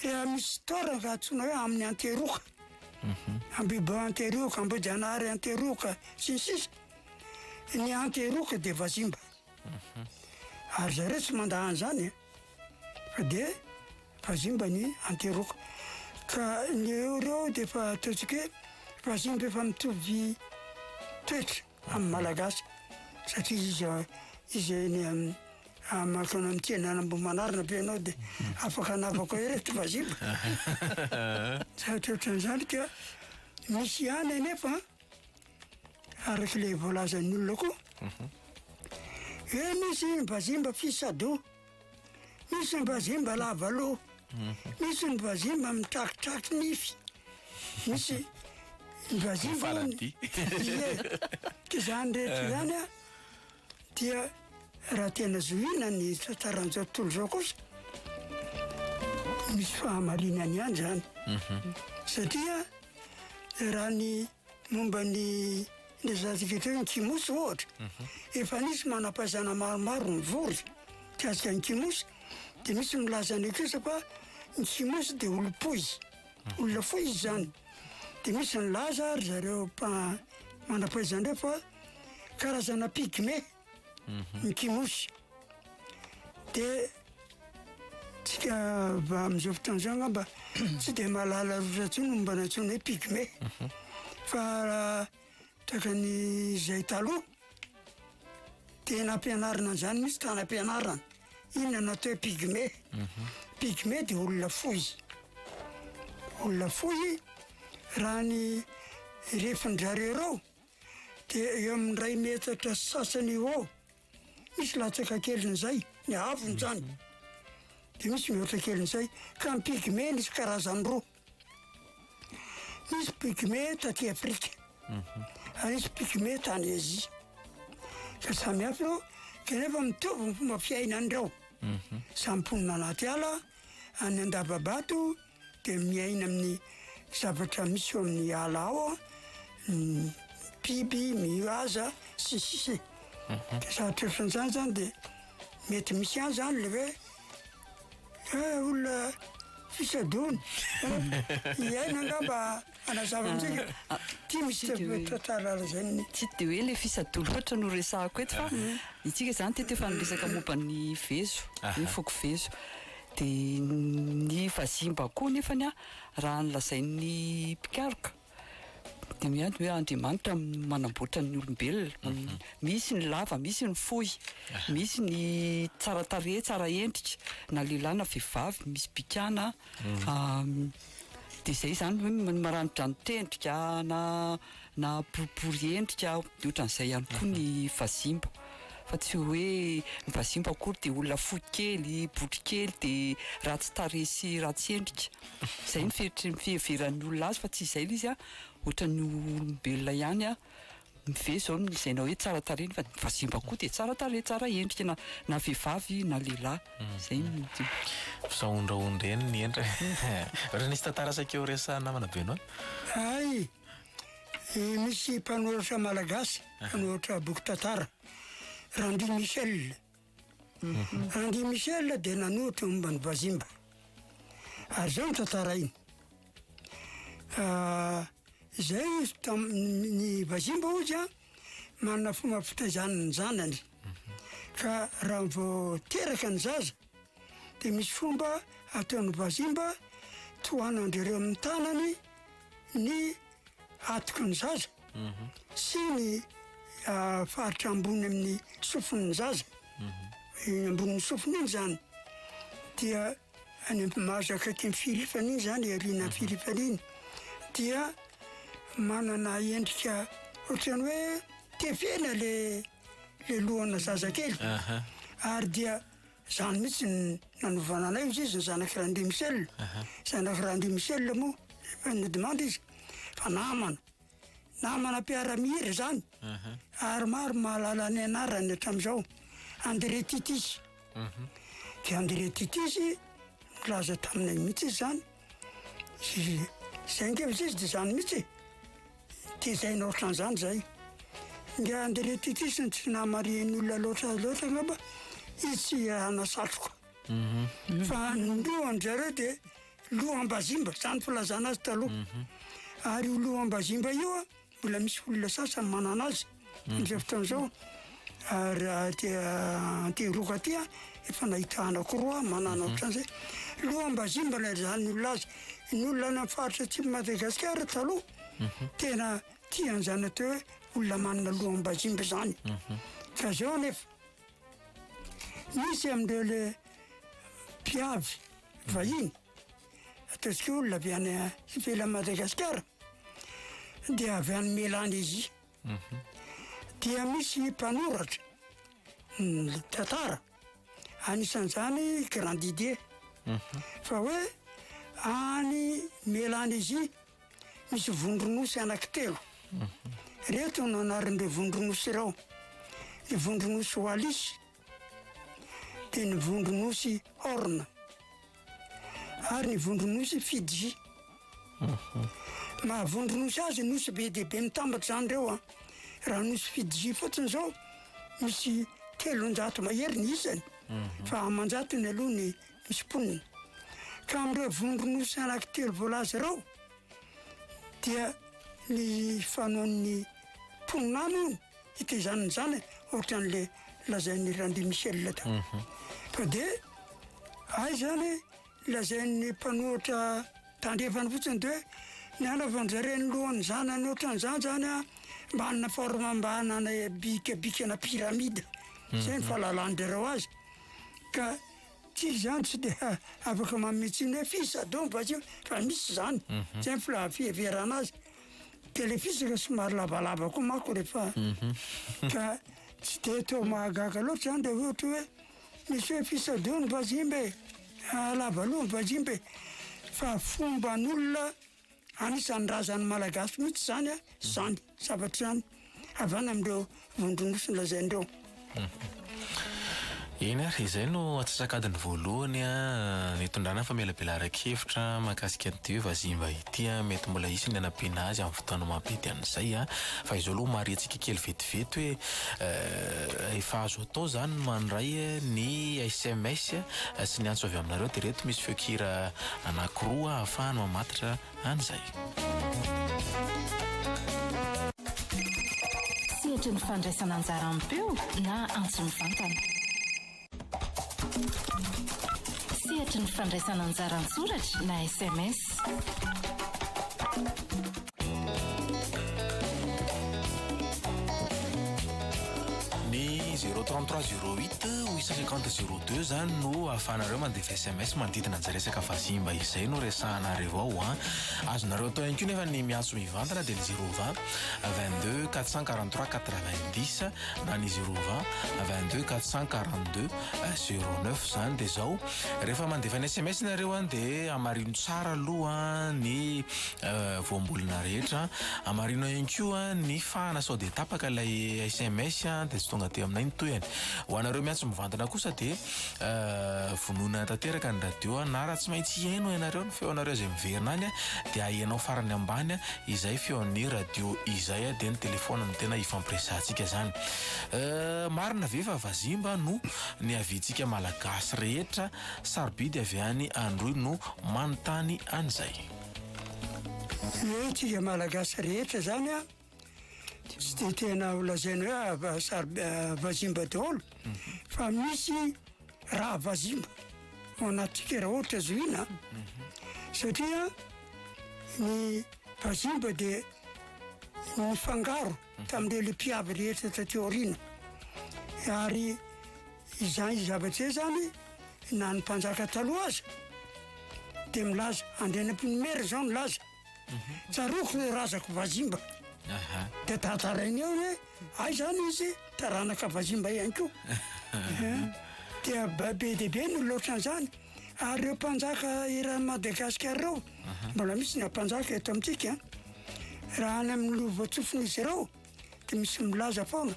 Rehefa misy toerana antsoina hoe amin'ny Antehiroka, Ambohibao Antehiroka, Ambohijanahary Antehiroka, sy ny sisa, ny Antehiroka dia vazimba. Ary zareo tsy mandà an'izany e, fa dia vazimba ny Antehiroka. Ka ny eo ireo dia efa ataontsika hoe vazimba efa mitovy toetra. amin'ny Malagasy satria izy izy eny amin'ny mankany amin'ny tsenan'Ambohimanarina ve ianao dia afaka hanavaka hoe ireto vazimba. Zavatra ohatran'izany ka misy ihany anefa araka ilay voalazan'ny olona koa hoe misy ny vazimba fisado, misy ny vazimba lava loha, misy ny vazimba mitrakitraky nify. Misy ny vazimba hono. Faladia. Ie. Ka izany rehetra izany an, dia raha tena zohiana ny tantaran'izao tontolo izao kosa, misy fahamarinany ihany izany. Satria raha ny momba ny resahantsika teo ny Kimosy ohatra, efa nisy manam-pahaizana maromaro nivory mikasika ny Kimosy, dia misy milaza an'io kosa fa ny Kimosy dia olom-pohy. Olona fohy izy izany. Dia misy nilaza ry zareo mpa- manam-pahaizana ireo fa karazana pygmée ny kimosy. Dia tsika va amin'izao fotoana izao angamba tsy dia mahalala loatra intsony momba ny antsoina hoe pygmée. Fa raha tahaka ny izay taloha dia nampianarina an'izany mihitsy tany am-pianarana. Inona no atao hoe pygmée? Pygmée dia olona fohy. Olona fohy raha ny. Refin-dry zareo ireo dia eo amin'ny iray metatra sy sasany eo ho eo, misy latsaka kelin'izay, ny haavony izany, dia misy mihoatra kelin'izay, ka ny pygmée nisy karazany roa, nisy pygmée taty Afrika, ary nisy pygmée tany Azia, ka samy hafa ireo, kanefa mitovy ny fomba fiainan'ireo, samy mponina anaty ala, any Andavabato, dia miaina amin'ny zavatra misy eo amin'ny ala ao ny biby mihaza sy ny sisa e. Dia zavatra ohatran'izany zany dia mety misy ihany zany le hoe eh, olona fisadoana hiaina angamba hanazava amintsika ty misy tantara lazain'ny Tsy dia hoe le fisadoa loatra no resahako eto fa isika zany teto efa niresaka momba ny vezo, ny foko vezo. Dia ny vazimba koa nefany an, raha ny lazain'ny mpikaroka dia miady hoe Andriamanitra manamboatra ny olombelona. Misy ny lava, misy ny fohy, misy ny tsara tarehy, tsara endrika, na lehilahy na vehivavy, misy bikàna. Dia izay izany hoe ny maranidranitra endrika na na boribory endrika, dia ohatran'izay ihany koa ny vazimba. Fa tsy hoe ny vazimba akory dia olona fohy kely, botry kely dia ratsy tarehy sy ratsy endrika. Izay ny fiheritry ny fiheveran'ny olona azy fa tsy izay ilay izy an, ohatran'ny olombelona ihany an, mivehy izao no lazaina hoe tsara tarehy nefa ny vazimba koa dia tsara tarehy, tsara endrika na na vehivavy na lehilahy. Izay no tiako. Fisahondrahondra eny ny endriny. Ohatra nisy tantara saika ho resahan'i namana Benoit. Hay! Misy mpanoratra malagasy mpanoratra boky tantara, Randy Michel. Randy Michel dia nanoratra momba ny vazimba. Ary izao no tantarainy. Izay izy tam- ny vazimba hozy an, manana fomba fitaizany ny zanany. Ka raha vao teraka ny zaza dia misy fomba ataon'ny vazimba tohanan-dry ireo amin'ny tanany ny hatoky ny zaza sy ny faritra ambony amin'ny sofin'ny zaza, iny ambonin'ny sofiny iny zany dia any mahazo akaiky ny filifana iny zany, aorianan'ny filifana iny dia manana endrika ohatran'ny hoe tefena le le lohana zazakely ary dia Zany mihitsy no nanovana anay hozy izy ny zanak'i Randria Michel. Zanak'i Randria Michel moa efa nodimandry izy fa namana, namana mpiara-mihira zany ary maro mahalala ny anarany hatramin'izao, André Titisy. Dia André Titisy nilaza taminay mihitsy izy zany, zay ange hozy izy dia zany mihitsy e. Tezaina ohatran'izany izay. Ingahy André Titis no tsy nahamarihin'ny olona loatra loatra angamba, izy tsy hanasatroka. Fa ny lohan-dry zareo dia loham-bazimba, izany filazana azy taloha. Ary io loham-bazimba io an, mbola misy olona sasany manana azy amin'izao fotoana izao. Ary aty Antehiroka aty an, efa nahita anankiroa manana ohatran'izay. Loham-bazimba ilay izany olona azy. Ny olona any amin'ny faritra atsimon'i Madagasikara taloha, tena tia an'izany atao hoe olona manana loham-bazimba izany. Fa izao anefa, misy amin'ireo le mpiavy vahiny, ataontsika hoe olona avy any ivelan'i Madagasikara, dia avy any Mélanésie. Dia misy mpanoratra ny tantara, anisan'izany Grandidier, fa hoe any Mélanésie misy vondronosy anankitelo. Ireto no anaran'ireo vondronosy ireo, ny vondronosy Wallis, dia ny vondronosy Horn ary ny vondronosy Fidji. Maha vondronosy azy nosy be dia be mitambatra izany ireo an. Raha nosy Fidji fotsiny izao misy 300 mahery ny isany fa aman-jatony aloha ny misy mponina. Ka amin'ireo vondronosy anankitelo voalaza ireo dia ny fanaon'ny mponina any hono Ity izany izany ohatran'le lazain'i Randy Michel teo. Fa dia hay izany lazain'ny mpanohitra tandrefana fotsiny dia hoe ny hanaovan-dry zareo ny lohan'ny zanany ohatran'izany izany an, mba hanana forme mba hanana bikabikana pyramide. Izay ny fahalalan-dry zareo azy. Ka tsy izany tsy dia afaka manome tsiny hoe fils Adoma fa misy izany. Izay ny fiheverana azy. Dia ilay fisaka somary lavalava koa manko rehefa ka tsy dia toa mahagaga loatra izany rehefa ohatra hoe misy hoe fisa-doha ny vazimba e, lava loha ny vazimba e, fa fomban'olona anisan'ny razan'ny Malagasy mihitsy izany izany zavatra izany avy any amin'ireo vondronosy nolazain'ireo. Eny ary, izay no antsasak'adiny voalohany nitondrana famelabelaran-kevitra mahakasika an'ity hoe vazimba ity. Mety mbola hisy ny hanampiana azy amin'ny fotoana mampety an'izay. Fa izao aloha marihantsika kely vetivety hoe efa azo atao izany ny mandray ny sms sy ny antso avy aminareo. Dia ireto misy feon-kira anankiroa ahafahana mamatotra an'izay. Sehatry ny fandraisana anjara am-peo na antso mivantana. Sehatry ny fandraisana anjara an-tsoratra na sms. Ny 033 08 850 02 zany no ahafahanareo mandefa sms manodidina an'izay resaka vazimba izay no resahanareo ao an. Azonareo atao ihany koa nefa ny miantso mivantana dia ny 020 22 443 90 na ny 020 22 442 09 zany dia zao rehefa mandefa ny sms nareo an dia hamarino tsara aloha ny voambolana rehetra hamarino ihany koa ny fahana sao dia tapaka ilay sms dia tsy tonga aty aminay ny tohiny. Ho anareo miantso mivantana kosa dia vonoina tanteraka ny radio na raha tsy maintsy hihaino ianareo ny feonareo izay miverina any dia ahenao farany ambany izay feon'ny radio izay dia ny telefaonina no tena hifampiresahantsika izany. Marina ve fa vazimba no niaviantsika malagasy rehetra sarobidy avy any Androy no manontany an'izay? Ny hoe tsika malagasy rehetra izany an, tsy dia tena ho lazaina hoe vazimba daholo fa misy raha vazimba ao anatintsika raha ohatra zohiana satria ny vazimba dia nifangaro tamin'ireo le mpiavy rehetra taty aoriana ary izany zavatra izay zany na ny mpanjaka taloha aza dia milaza Andrianampoinimerina izao nilaza Tsaroako ireo razako vazimba. Dia tantarainy eo hoe aiza any izy taranaka vazimba ihany koa. Dia be dia be ny olona ohatran'izany. Ary ireo mpanjaka eran'i Madagasikara ireo, mbola misy ny mpanjaka eto amintsika, raha any amin'ny lova-tsofin'izy ireo dia misy milaza foana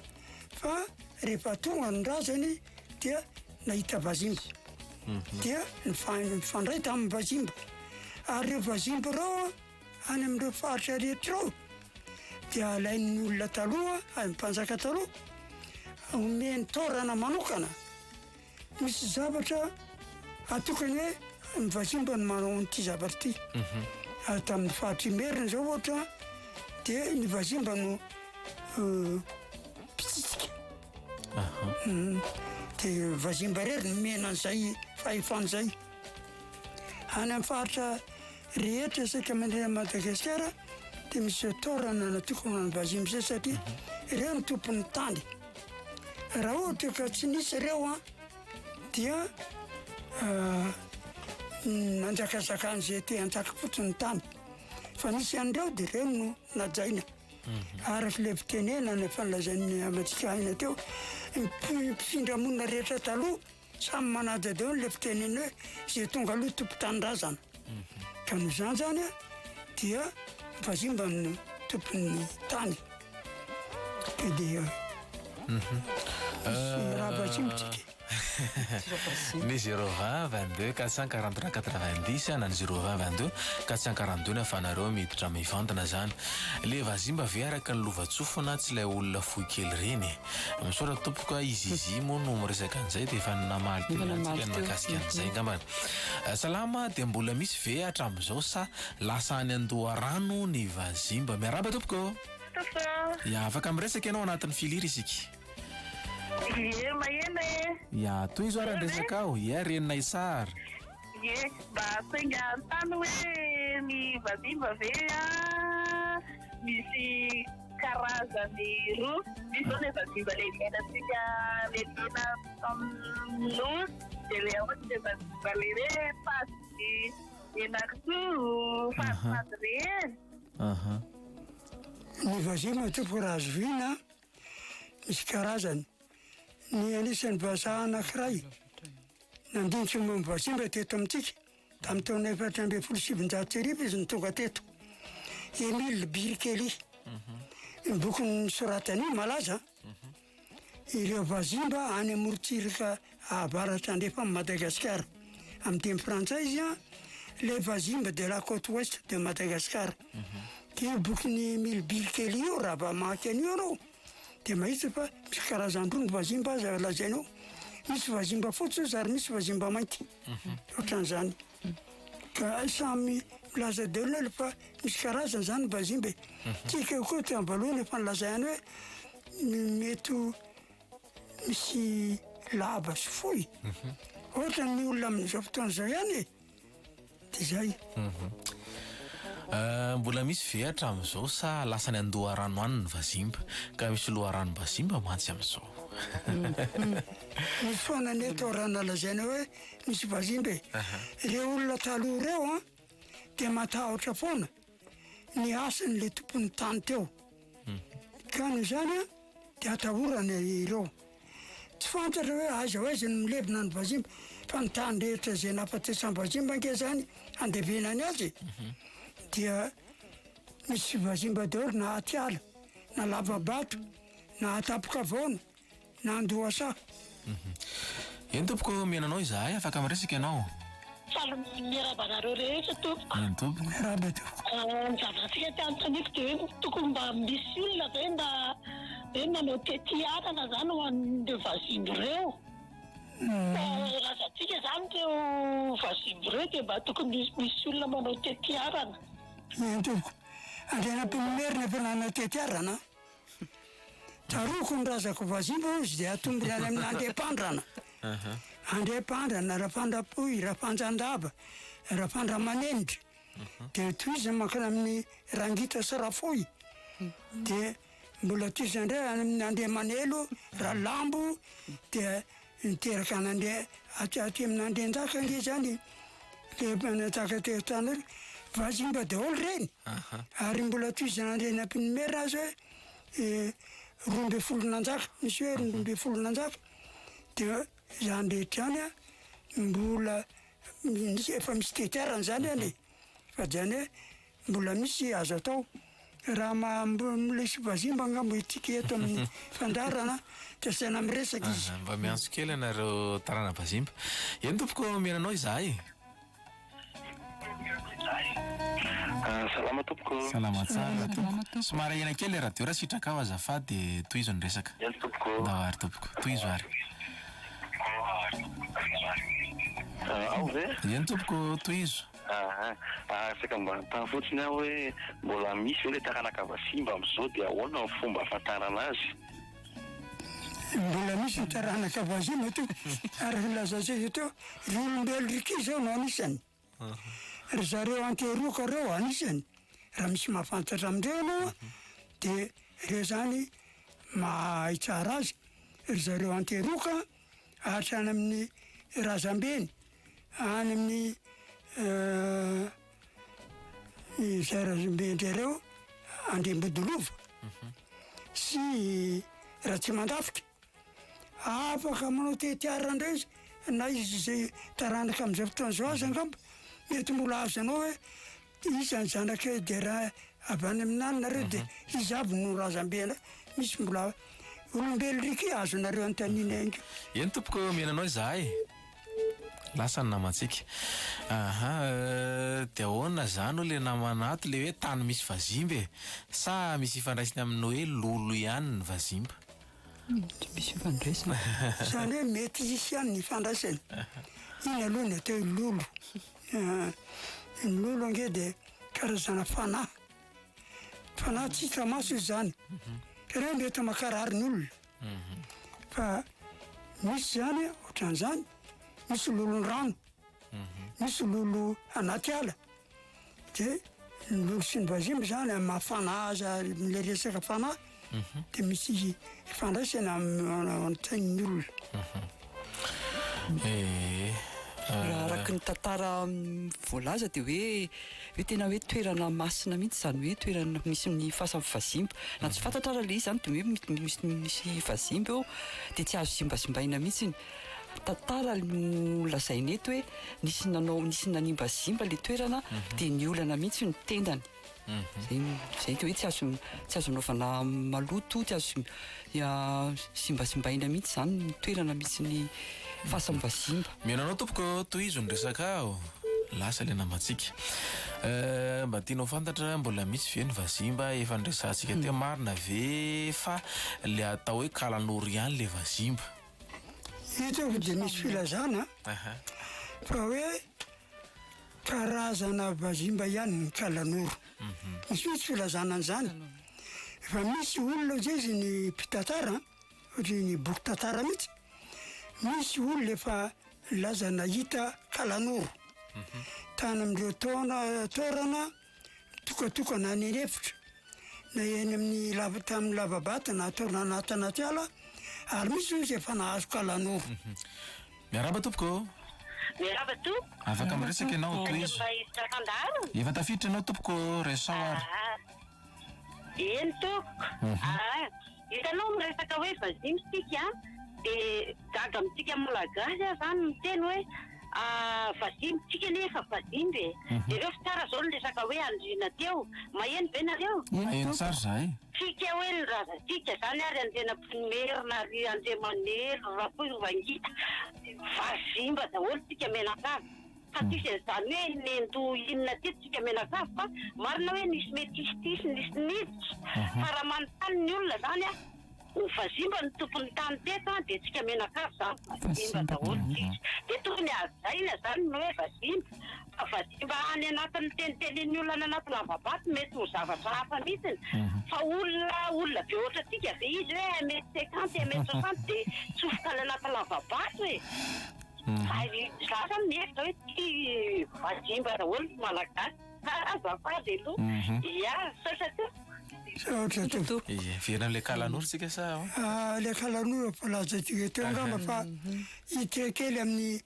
fa rehefa tonga ny razany dia nahita vazimba. Dia nifandray tamin'ny vazimba. Ary ireo vazimba ireo any amin'ireo faritra rehetra ireo dia alain'ny olona taloha, ny mpanjaka taloha, omeny taorana manokana. Misy zavatra atokany hoe ny vazimba no manao an'ity zavatra ity. Ary tamin'ny faritra Imerina izao ohatra dia ny vazimba no mpitsitsika. Dia vazimba irery no nomena an'izay fahefana izay. Any amin'ny faritra rehetra saika manerana an'i Madagasikara dia misy taorana natokana ho an'ny vazimba izay satria ireo no tompon'ny tany. Raha ohatra ka tsy nisy ireo an, dia nanjakazakan'izay te hanjaka fotsiny ny tany. Fa nisy an'ireo dia ireo no najaina. Araka ilay fitenenana efa nolazain'ny havantsika Aina teo, ny mpifindra monina rehetra taloha samy manaja daholo ilay fitenenana hoe izay tonga aloha tompon-tanindrazana. Ka noho izany izany dia vazimba no tompon'ny tany. Ka dia misy raha vazimba tsika. Ny 020 22 443 90 na ny 020 22 442 no ahafahanareo miditra mivantana zany. Le vazimba ve araka ny lovantsofina tsy ilay olona fohy kely ireny e? Misaotra tompoko a, i Zizi moa no miresaka an'izay dia efa namaly teo ihany tsika ny mahakasika an'izay angambany. Salama, dia mbola misy ve hatramin'izao sa lasa any an-doharano ny vazimba? Miarahaba tompoko! Tompoko! Ya, afaka miresaka ianao anatin'ny filiry isika. Ie, maheno e. Ya, tohizo ary ny resakao. Ie, reninay tsara. Ie, mba sainga hanontany hoe ny vazimba ve an, misy karazany roa, misy zao le vazimba le iainantsika le tena amin'ny nosy, dia le ohatra le vazimba le hoe fady henakisoa, fadifady reny. Aha. Ny vazimba tompoko raha zoviana misy karazany. Ny anisan'ny vazaha anankiray nandinika momba vazimba teto amintsika tamin'ny taona 1914 izy no tonga teto. Emile Birkelly. Ny boky nosoratany io malaza. Ireo vazimba any amorontsiraka avaratra andrefan'i Madagasikara. Amin'ny teny frantsay izy an, Les vazimba de la côte ouest de Madagascar. Dia io bokin'i Emile Birkelly io raha mba mamaky an'io ianao dia mahita fa misy karazany roa ny vazimba aza lazaina ao. Misy vazimba fotsy ozy ary misy vazimba mainty. Ohatran'izany. Ka samy milaza daholo aloha fa misy karazany zany ny vazimba e. Tsika koa teo am-boalohany efa nilaza ihany hoe mety ho misy lava sy fohy. Ohatra ny olona amin'izao fotoana izao ihany e. Dia izay. Mbola misy ve hatramin'izao sa lasa any an-doharano any ny vazimba? Ka misy loharanom-bazimba mantsy amin'izao. Misy foana anie tao raha nalazaina hoe misy vazimba e. Ireo olona taloha ireo an, dia matahotra foana ny hasin'ilay tompon'ny tany teo. Ka noho izany an, dia atahorana ireo. Tsy fantatra hoe aiza ho aiza no milevina ny vazimba fa ny tany rehetra izay nahafatesan'ny vazimba ange izany handevenany azy e. Dia misy vazimba daholo na atiala, na lava-bato, na atampokavoana, na andohasaha. Eny tompoko, mihaino anao izahay, afaka miresaka ianao. Faly miarahaba anareo rehetra tompoko. Eny tompoko. Miarahaba tompoko. Ny zavatra tsika te anontaniako dia hoe tokony mba misy olona ve mba hoe manao tetiarana zany ho an'ireo vazimba ireo? Fa razantsika zany ireo vazimba ireo dia mba tokony misy olona manao tetiarana. Eny tompoko. Andrianampoinimerina efa nanao tetiarana. Tsaroako ny razako vazimba hozy dia atombony any amin'ny Andriampandrana. Andriampandrana, Rafandrapohy, Rafanjandava, Rafandramanenitra. Dia tohizana mankany amin'ny Rangita sy Rafohy. Dia mbola tohizana indray any amin'ny Andriamanelo, Ralambo, dia niteraka an'Andria, aty aty amin'Andrianjaka ange izany le mpanjaka teo Antananarivo. Vazimba daholo ireny. Ary mbola tohizana Andrianampoinimerina aza hoe 12 nanjaka, misy hoe 12 nanjaka. Dia izany rehetra izany an, mbola misy efa misy tetiarana izany any e. Fa dia ny hoe mbola misy azo atao. Raha ma- mbo- misy vazimba angamba itsika eto amin'ny fandaharana dia asaina miresaka izy. Aha, mba miantso kely anareo tarana-bazimba. Eny tompoko, mihaino anao izahay. Ah, salama tompoko. Salama tsara tompoko. Somary ahena kely le radio raha sitrakao azafady dia tohizo ny resaka. Eny tompoko. Ndao ary tompoko. Tohizo ary. Ah, ao ve? Eny tompoko, tohizo. Ah, ah, saika mba hanontany fotsiny aho hoe mbola misy ve ilay taranaka vasimba amin'izao dia ahoana ny fomba ahafantarana azy? Mbola misy ny taranaka vazimba teo, araka ny lazaintsika teo, ry olombelo ry ki zao no anisany, ry zareo anteroka reo anisany, raha misy mahafantatra amindreo ianao de reo zany mahay tsara azy, ry zareo anteroka hatrany amin'ny razambeny, any amin'ny izay razamben-drareo Andriambodilova sy Ratsimandafika. Afaka manao tetiarana indray izy na izy izay taranaka amin'izao fotoana izao aza angamba mety mbola azonao hoe iza ny zanak'i Dera avy any aminany nareo dia iza avy no razambe misy mbola olombelo riky azonareo anontaniana ihany koa. Eny tompoko, omena anao izahay. Lasa ny namantsika. Aha, dia ahoana izany hoy ilay namana ato, ilay hoe tany misy vazimba e? Sa misy ifandraisany amin'ny hoe lolo ihany ny vazimba? Tsy misy ifandraisany. Izany hoe mety hisy ihany ny ifandraisany. Iny aloha ny atao hoe lolo. Ny lolo ange dia karazana fanahy. Fanahy tsy hita maso izy izany. Ireo mety mankarary ny olona. Fa misy izany ohatran'izany, misy lolon-drano, misy lolo anaty ala. Dia ny lolo sy ny vazimba izany amin'ny maha fanahy azy ary ilay resaka fanahy dia misy ifandraisany amin'ny ao an-tsain'ny olona. Ee. Raha araka ny tantara voalaza dia hoe hoe tena hoe toerana masina mihitsy izany hoe toerana misy ny fasan'ny vazimba. Na tsy fantatra ara ilay izy izany dia hoe misy misy vazimba eo dia tsy azo zimbazimbaina mihitsy. Tantara no lazaina eto hoe nisy nanao nisy nanimbazimba ilay toerana dia niolana mihitsy ny tendany. Zay zay dia hoe tsy azo tsy azo anaovana maloto, tsy azo simbazimbaina mihitsy izany ny toerana misy ny fasan'ny vazimba. Mihaino anao tompoko, tohizo ny resakao. Lasa ilay namantsika. Mba tianao fantatra mbola misy ve ny vazimba efa niresahantsika teo marina ve fa le atao hoe kalanoro ihany le vazimba? Ito dia misy filazana fa hoe karazana vazimba ihany ny kalanoro. Misy mihitsy filazana an'izany. Efa misy olona izay izy ny mpitantara, ohatry ny boky tantara mihitsy, misy olona efa nilaza nahita kalanoro tany amin'ireo taona toerana mitokatokana any an'efitra na eny amin'ny lava tamin'ny lavabato na toerana anaty anaty ala ary misy hoy izy efa nahazo kalanoro. Miarahaba tompoko ô! Miarahaba tompoko. Afaka miresaka ianao tohizo. Mba hiditra fandaharana? Efa tafiditra ianao tompoko ô, resaho ary. Ah, eny tompoko. Ah, hitanao miresaka hoe vazimba isika dia gaga amintsika malagasy aho zany miteny hoe ah, vazimba tsika anie efa vazimba e. Jereo fa tsara zao ny resaka hoe andriana teo. Maheno ve nareo? Maheno tsara izahay. Tsika hoe ny razantsika zany ary Andrianampoinimerina ary Andriamanelo Rakorovangita vazimba daholo tsika mianakavy fa tsisy an'izany hoe nendo inona teto tsika mianakavy fa marina hoe nisy metisy nisy niditra fa raha manontany ny olona zany a ny vazimba no tompon'ny tany teto a dia tsika mianakavy zany vazimba daholo tsika dia tokony hajaina zany ny hoe vazimba fa vazimba any anatin'ny tenitenin'ny olona any anaty lavabato mety ho zavatra hafa mihitsiny fa olona olona be ohatra antsika ve izy hoe un mètre cinquante un mètre soixante dia tsofoka any anaty lavabato e ary za zany mihevitra hoe tsy vazimba daholo ny malagasy azafady aloha ya misaotra tompoko. Misaotra tompoko. Ie, miverina amin'ilay kalanoro tsika sa ahoana? Ah, ilay kalanoro efa lazaintsika teo angamba fa hiditra kely amin'ny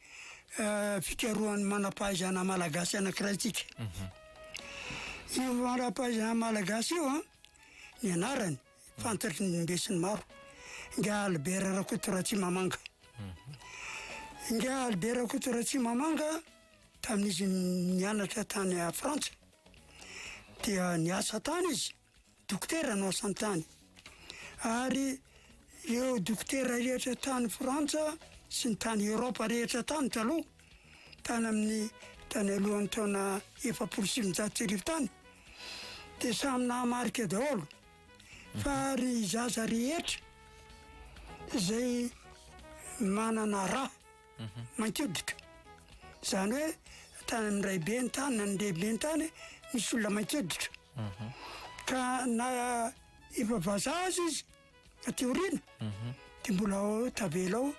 fikarohan'ny manam-pahaizana malagasy anankiray tsika. Io manam-pahaizana malagasy io an, ny anarany fantatry ny besinimaro, Ingahy Albert Rakoto Ratsimamanga. Ingahy Albert Rakoto Ratsimamanga tamin'izy nianatra tany Frantsa dia niasa tany izy. Dokotera no asany tany. Ary ireo dokotera rehetra tany Frantsa sy ny tany Eoropa rehetra tany taloha, tany amin'ny tany alohan'ny taona 1940 tany, dia samy nahamarika daholo fa ry zaza rehetra izay manana ra mainty hoditra, izany hoe tany amin'ny raibeny tany na ny renibeny tany misy olona mainty hoditra, Ka na efa vazaha aza izy aty aoriana dia mbola ao tavela ao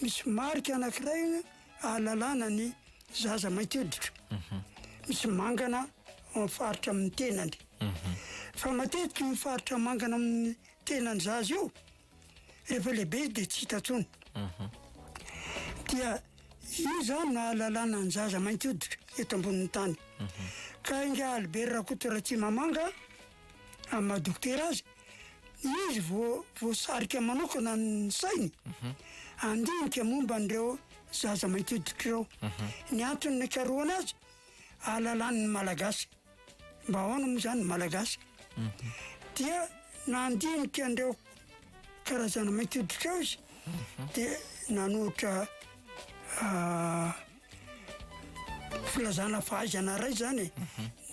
misy marika anankiray ahalalana ny zaza mainty hoditra. Misy mangana ao amin'ny faritra amin'ny tenany. Fa matetika io faritra mangana amin'ny tenan'ny zaza io rehefa lehibe izy dia tsy hita intsony. Dia io izany no ahalalana ny zaza mainty hoditra eto ambonin'ny tany. Ka ingahy Albert Rakoto Ratsimamanga, amin'ny maha dokotera azy, izy vao voasarika manokana ny sainy handinika momba an'ireo zaza mainty hoditra ireo. Ny antony nikarohana azy, ahalalany ny Malagasy. Mba ahoana moa izany ny Malagasy? Dia nandinika an'ireo karazana mainty hoditra ireo izy, dia nanoratra filazana fahaizana iray izany e.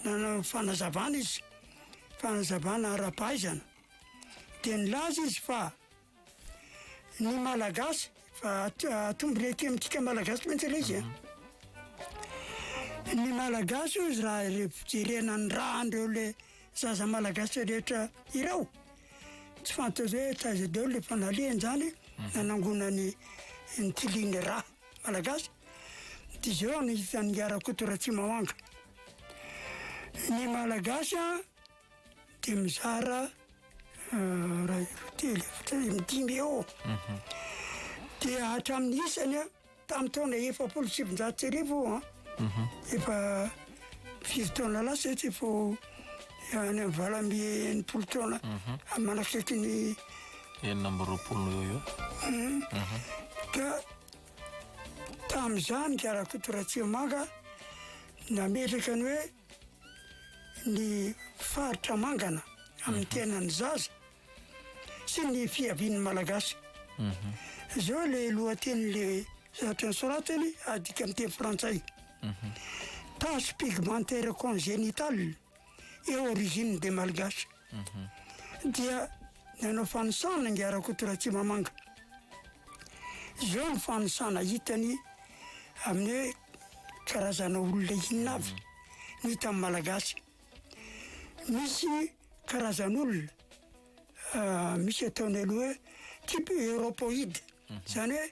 Nanao fanazavana izy, fanazavana ara-pahaizana. Dia nilaza izy fa ny Malagasy, fa atombony aty amintsika Malagasy mantsy ilay izy a. Ny Malagasy hozy raha rehefa jerena ny ràn'ireo le zaza Malagasy rehetra ireo, tsy fantatra hoe taiza daholo le fanalehany zany nanangonany ny tiliany rà Malagasy, dia izao no hitan'i Rakoto Ratsimamanga. Ny Malagasy a dia mizara iray, roa, telo, efatra, dimy eo. Dia hatramin'ny isany a. Tamin'ny taona 1940 io an, efa firy taona lasa izay, tsy efa ho any amin'ny 68 taona manakaiky ny 26 eo eo. Ka tamin'izany ka Rakoto Ratsimamanga nametraka ny hoe ny faritra mangana amin'ny tenan'ny zaza sy ny fiavian'ny Malagasy. Izao ilay lohatenin'ilay zavatra nosoratany adika amin'ny teny frantsay. Tache pigmentaire congénitale et origine des Malgaches. Dia nanao fanisana ingahy Rakoto Ratsimamanga. Izao ny fanisana hitany amin'ny hoe karazana olona inona avy no hita amin'ny Malagasy. Misy karazan'olona misy ataony aloha hoe type europoïde, izany hoe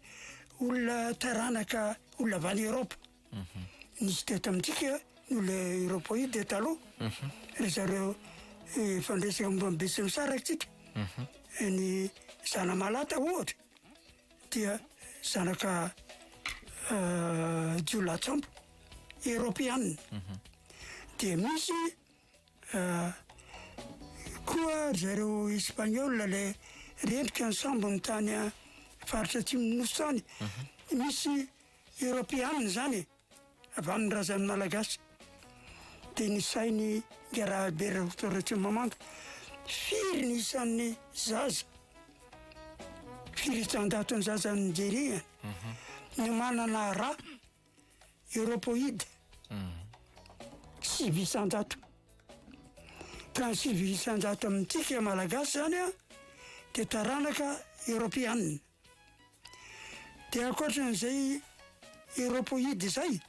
olona taranaka olona avy any Eoropa. Nisy teto amintsika ny olona europoïde taloha, ry zareo efa niresaka momba ny Betsimisaraka tsika, ny Zanamalata ohatra dia zanaka jiolahy-tsambo eoropeanina. Dia misy koa ry zareo espagnol le rendrika ny sambony tany faritra atsimon'ny nosy tany, misy eoropeanina zany e, avy amin'ny razan'ny Malagasy. Dia ny sain'i Ingahy Albert Rakotoratsimamanga, firy ny isan'ny zaza, firy isan-jaton'ny zaza nijerihany no manana ra Europoïde, 9%. Ka ny 9% amintsika Malagasy zany an, dia taranaka Eoropeanina. Dia ankoatran'izay Europoïde izay,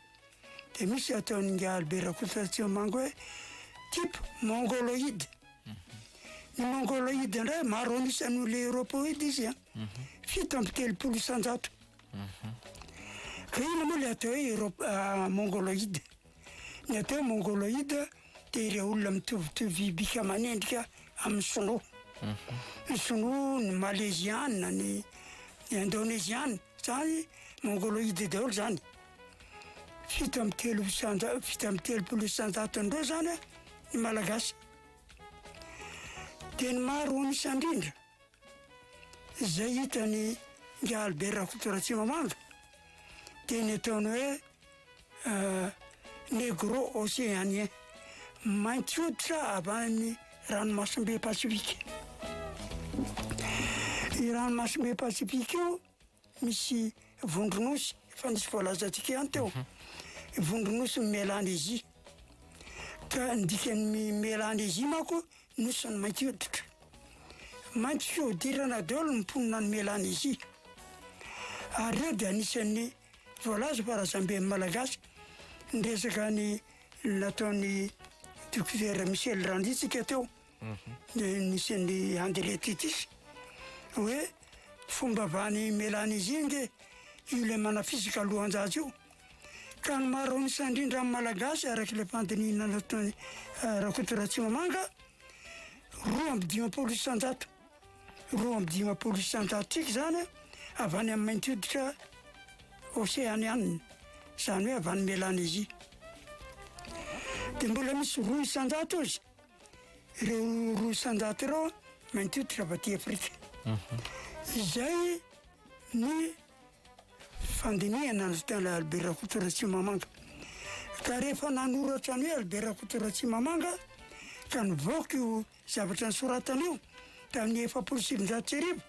dia misy ataon'ingahy Albert Rakotoratsimamanga hoe type mongoloïde. Ny mongoloïde indray maro an'isa noho ilay Europoïde izy an, 37%. Ka inona moa ilay atao hoe Europe mongoloïde? Ny atao hoe mongoloïde dia ireo olona mitovitovy bika aman'endrika amin'ny sinoa. Ny sinoa, ny maleziana, ny indoneziana, zany mongoloïde daholo zany. 37 isan-jaton'ireo zany ny Malagasy. Dia ny maro an'isa indrindra izay hitan'i Ingahy Albert Rakotoratsimamanga dia ny ataony hoe Negro Océanien, mainty hoditra avy any amin'ny ranomasimbe Pasifika. Io ranomasimbe Pasifika io misy vondronosy, efa nisy voalazantsika ihany teo, vondronosy Mélanésie. Ka ny dikan'ny Mélanésie manko nosy ny mainty hoditra. Mainty fihodirana daholo ny mponina any Mélanésie. Ary ireo dia anisan'ny voalaza fa razamben'ny Malagasy. Niresaka ny nataon'ny Dokotera Michel Randriantsika teo, dia nisy an'i André Titis hoe fomba avy any Mélanésie ange io ilay manafisaka lohan-jaza io. Ka ny maro an'isa indrindra amin'ny Malagasy araka ilay fandinihina nataon'i Rakoto Ratsimamanga, 52%. 52% tsika izany avy any amin'ny mainty hoditra oseanianina, izany hoe avy any Mélanésie. Dia mbola misy 2% izy, ireo 2% ireo mainty hoditra avy aty Afrika. Izay ny fandinihana nataon'i Albert Rakoto Ratsimamanga. Ka rehefa nanoratra ny hoe Albert Rakoto Ratsimamanga ka nivoaka io zavatra nosoratany io tamin'ny 1940,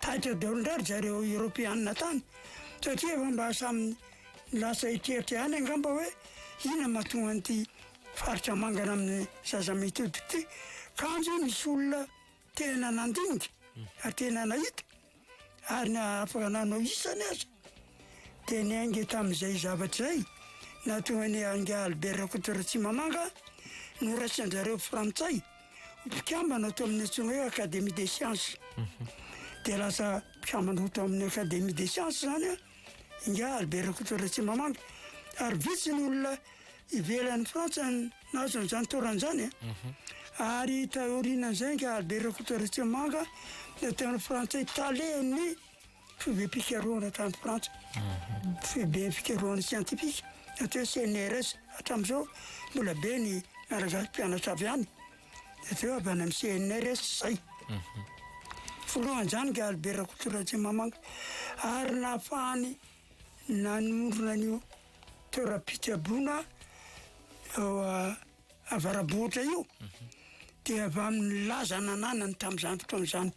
taitra daholo indray ry zareo Eoropeanina tany satria efa mba samy lasa eritreritra ihany angamba hoe inona mahatonga an'ity faritra mangana amin'ny zaza mainty hoditra ity, kanjo nisy olona tena nandinika ary tena nahita ary na afaka nanao isany aza dia niainga tamin'izay zavatra izay nahatonga an'i Ingahy Albert Rakotoratsimamanga noraisin-dRareo frantsay ho mpikambana tao amin'ny antsoina hoe Académie des sciences. Dia lasa mpikambana ho tao amin'ny Académie des sciences izany Ingahy Albert Rakotoratsimamanga ary vitsy ny olona ivelan'i Frantsa nahazo an'izany taorana izany e. Ary taorianan'izay Ingahy Albert Rakotoratsimamanga nataon'ny frantsay talen'ny. foibem-pikarohana tany Frantsa, foibe fikarohana siantifika atao hoe CNRS, hatramin'izao mbola be ny Malagasy mpianatra avy any, atao hoe avy any amin'ny CNRS izay. Filohan'izany nga Albert Rakotoratsimamanga ary nahafahany nanorina an'io toeram-pitsaboana ao Avarabohitra io dia avy amin'ny laza nananany tamin'izany fotoana izany.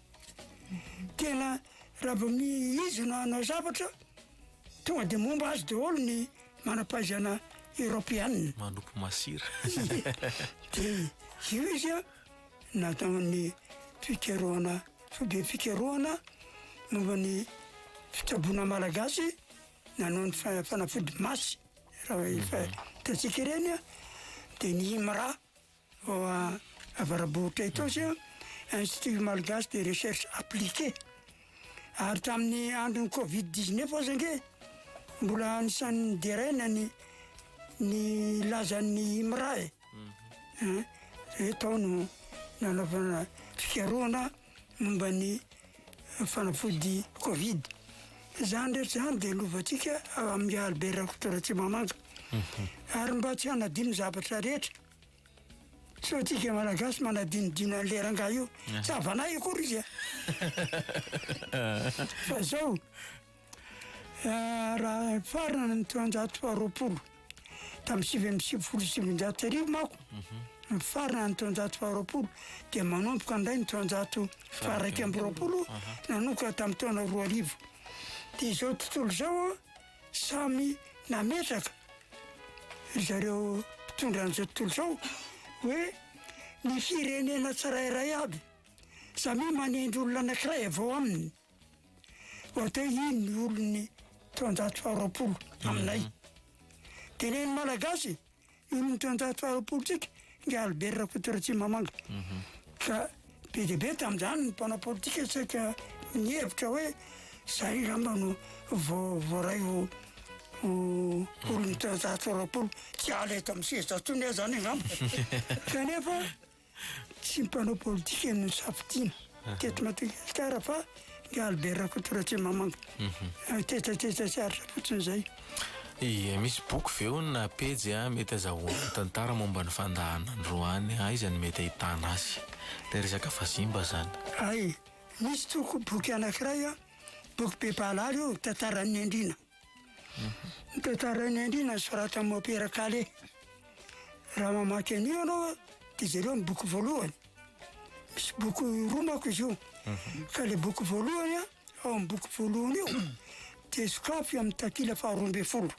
Tena raha vao izy no hanao zavatra, tonga dia momba azy daholo ny manam-pahaizana eoropeanina. Manopy masira. Dia io izy an, nataon'ny fikarohana, foibe fikarohana momba ny fitsaboana malagasy, nanao ny fanafody masy. Raha efa hitantsika ireny dia ny IMRA ao Avarabohitra Itaosy, Institut Malgache de Recherche Appliquée. Ary tamin'ny andron'ny Covid 19 aza ange mbola anisan'ny nideraina ny ny lazan'ny IMRA e. Hoe tao no nanaovana fikarohana momba ny fanafody Covid. Izany rehetra izany dia lovantsika avy amin'i Albert Rakotoratsimamanga. Ary mba tsy hanadino zavatra rehetra, sao antsika Malagasy manadinodino an'ilay rangahy io, tsy havanay akory izy a! Fa izao, Raha nifarana ny taonjato faharoapolo, tamin'ny 1999 manko, nifarana ny taonjato faharoapolo dia manomboka indray ny taonjato faha-21 nanomboka tamin'ny taona 2000. Dia izao tontolo izao samy nametraka ry zareo mpitondra an'izao tontolo izao hoe ny firenena tsirairay avy samia manendry olona anankiray avy ao aminy. Ohatra hoe iny ny olon'ny taonjato faharoapolo aminay. Tenen'ny Malagasy, ny olon'ny taonjato faharoapolo tsika, nga Albert Rakotoratsimamanga. Ka be dia be tamin'izany ny mpanao politika saika nihevitra hoe zay angamba no vao voaray ho ho olon'ny taonjato faharoapolo. Tsy hiala eto amin'ny seza intsony aho zany angamba. Kanefa Tsy mpanao politika no safidiana teto Madagasikara fa i Albert Rakotoratsimamanga. Tsetsatsetsa tsy aritra fotsiny izay. Ie, misy boky ve hono na pejy a mety azahoana tantara momba ny fandahana androany, aiza no mety ahitana azy? Ilay resaka vazimba zany. Hay, misy toko boky anankiray a, boky be mpahalala io, tantaran'ny andriana. Ny tantaran'ny andriana nosoratan'i Mompera Calais. Raha mamaky an'io ianao dia jereo ny boky voalohany. Misy boky roa manko izy io. Ka ilay boky voalohany a, ao amin'ny boky voalohany io dia sokafy amin'ny takila faharoa ambin'ny folo.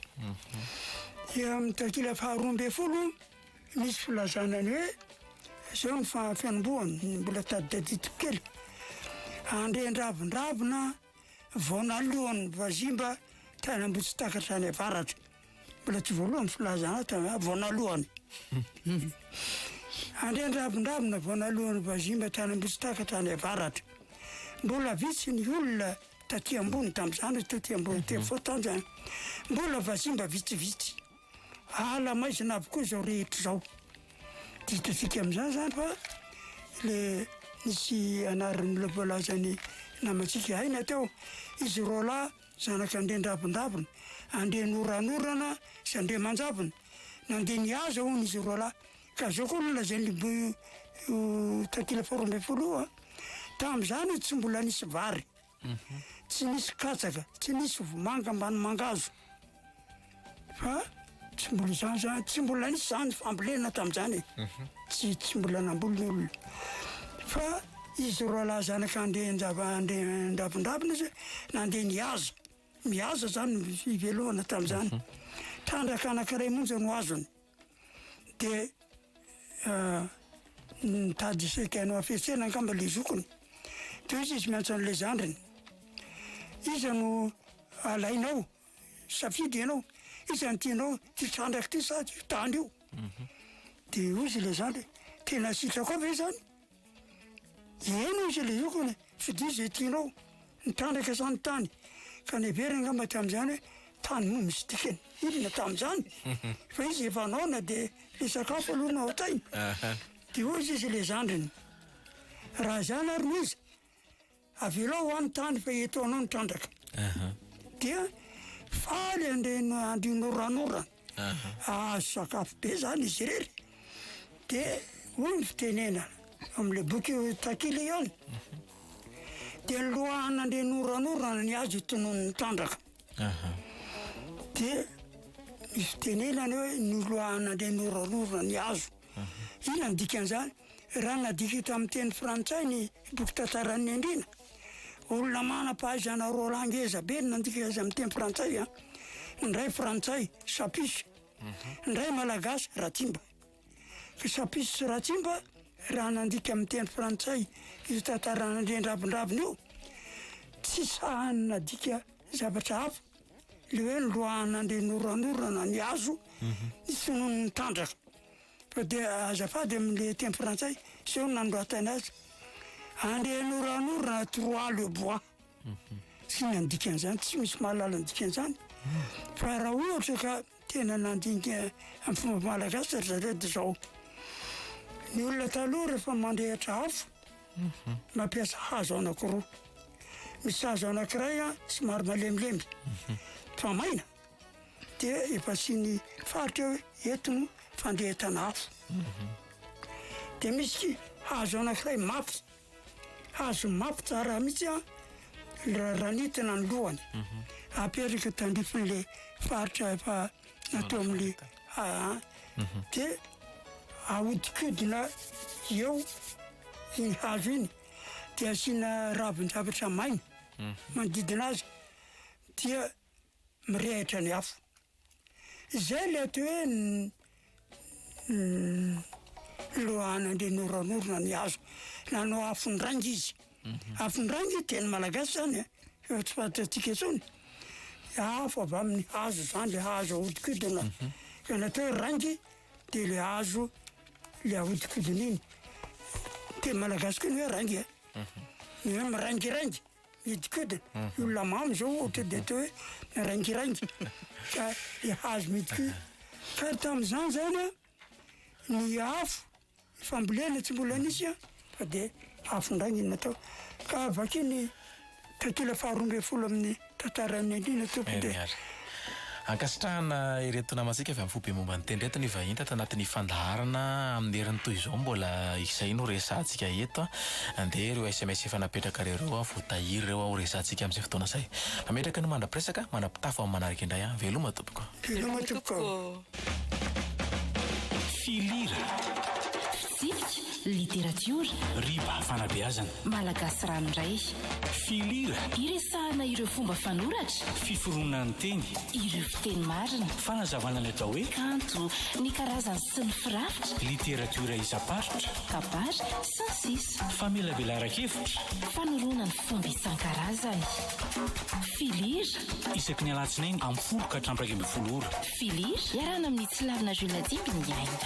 Eo amin'ny takila faharoa ambin'ny folo misy filazana ny hoe izao ny fanombohany, mbola taditadidiko kely. Andriandravindravina vao naloan'ny vazimba tany Ambohitsitakatra any avaratra. Mbola tsy voalohany filazana ahy tany, vao naloany. Andriandravindravina vao naloan'ny vazimba tany Ambohitsitakatra any avaratra. Mbola vitsy ny olona taty ambony tamin'izany, taty ambony tety afovoan-tany izany. Mbola vazimba vitsivitsy. Ala maizina avokoa izao rehetra izao. Dia hitantsika amin'izany izany fa le nisy anaran'ilay voalazan'ny namantsika Aina teo, izy roalahy zanak'Andriandravindravina, Andrianoranorana sy Andriamanjavona. Nandeha nihaza hono izy roalahy. Ka izao koa no lazain'io io takila faharoa ambin'ny folo io a. Tamin'izany tsy mbola nisy vary. Tsy nisy katsaka, tsy nisy vomanga ambany mangahazo fa tsy mbola izany zany, tsy mbola nisy zany fambolena tamin'izany e. Tsy tsy mbola namboly ny olona. Fa izy roalahy zanak'Andrianjava Andriandravindravina izy nandeha nihaza, mihaza zany ny fivelomana tamin'izany. Trandraka anankiray monja no azony. Dia nitady saika hanao hafetsena angamba ilay zokiny. Dia hoy izy miantso an'ilay zandriny, iza no alainao, safidy ianao, iza no tianao, ity trandraka ity sa io tany io? Dia hoy izy ilay zandriny, tena sitrakao ve izany? Eny hoy izy ilay zokiny, fidio izay tianao, ny trandraka sa ny tany? Ka neveriny angamba tamin'izany hoe tany moa misy dikany inona tamin'izany? Fa izy efa noana dia ilay sakafo aloha no ao an-tsainy. Dia hoy izy ilay zandriny, raha izany ary no izy, avelao ho ahy ny tany fa eto anao ny trandraka. Dia faly Andriano Andrianoranorana. Ahazo sakafo be zany izy irery. Dia hoy ny fitenenana amin'ilay boky Takila ihany. Dia ny lohan'Andrianoranorana ny azy tonon'ny trandraka. Dia ny fitenenana hoe ny lohan'Andrianoranorana ny hazo. Inona ny dikan'izany? Raha nadika tamin'ny teny frantsay ny boky tantaran'ny Andriana, olona manam-pahaizana roalahy ngeza be no nandika azy amin'ny teny frantsay an! Ny iray frantsay, Chapus, ny iray malagasy, Ratsimba. Fa Chapus sy Ratsimba raha nandika amin'ny teny frantsay io tantaran'Andriandravindravina io, tsy sahany nadika zavatra hafa, le hoe ny lohan'Andrianoranorana ny hazo, ny tonon'ny trandraka. Fa dia azafady amin'le teny frantsay, zao no nanoratana azy, Andrianoranorana trois le bois. Tsy inona ny dikan'izany, tsy misy mahalala ny dikan'izany. Fa raha ohatra ka tena nandinika amin'ny fomba malagasy ry zareo dia zao, ny olona taloha rehefa mandrehitra afo, mampiasa hazo anankiroa. Misy hazo anankiray somary malemilemy fa maina. dia efa asiany faritra hoe eto no fandrehetana afo. Dia misy hazo anankiray mafy, hazo mafy tsara mihitsy an, ranitina ny lohany, apetraka tandrifin'le faritra efa natao amin'le aa, dia ahodikodina eo iny hazo iny, dia asiana ravin-javatra maina manodidina azy, dia mirehitra ny afo. Izay ilay atao hoe lohan'Andrianoranorona ny hazo. Nanao afon-drainga izy. Afon-drainga teny malagasy izany e, efa tsy fantatsika intsony. Afo avy amin'ny hazo izany, ilay hazo ahodikodina. Ilay natao hoe raingy dia ilay hazo ilay ahodikodina iny. Teny malagasy koa ny hoe raingy e. Ny hoe miraingiraingy. Mihidikodina, ny olona mamo zao ohatra dia atao hoe miraingiraingy ka le hazo mihidikodina. Ka tamin'izany zany an, ny afo, ny fambolena tsy mbola nisy an, fa dia afo indray no natao. Ka vakio ny takila faharoa ambin'ny folo amin'ny tantaran'ny Andriana tompoko dia. Ankasitrahana ireto namantsika avy amin'ny foibe momba ny teny ireto nivahiny tato anatin'ny fandaharana amin'ny heriny toy izao mbola izay no resahantsika eto an! Dia ireo sms efa napetrakareo ireo voatahiry ireo ho resahantsika amin'izay fotoana izay. Mametraka ny mandra-piresaka, mandra-pitafo amin'ny manaraka indray an! Veloma tompoko. Veloma tompoko. Filira. Fitsipika, literatiora. Riba fanabeazana. Malagasy ranoray. Filira. Iresahana ireo fomba fanoratra. Fiforonan'ny teny. Ireo fiteny marina. Fanazavana ny atao hoe. Kanto, ny karazany sy ny firafitra. Literatiora isam-paritra. Kabary, sy ny sisa. Famelabelaran-kevitra. Fanoroana ny fomba isan-karazany. Filira. Isaky ny alatsinainy amin'ny folo ka hatramin'ny 11 ora. Filira. Iarahana amin'i Tsilavina Jules Dimby ny aina.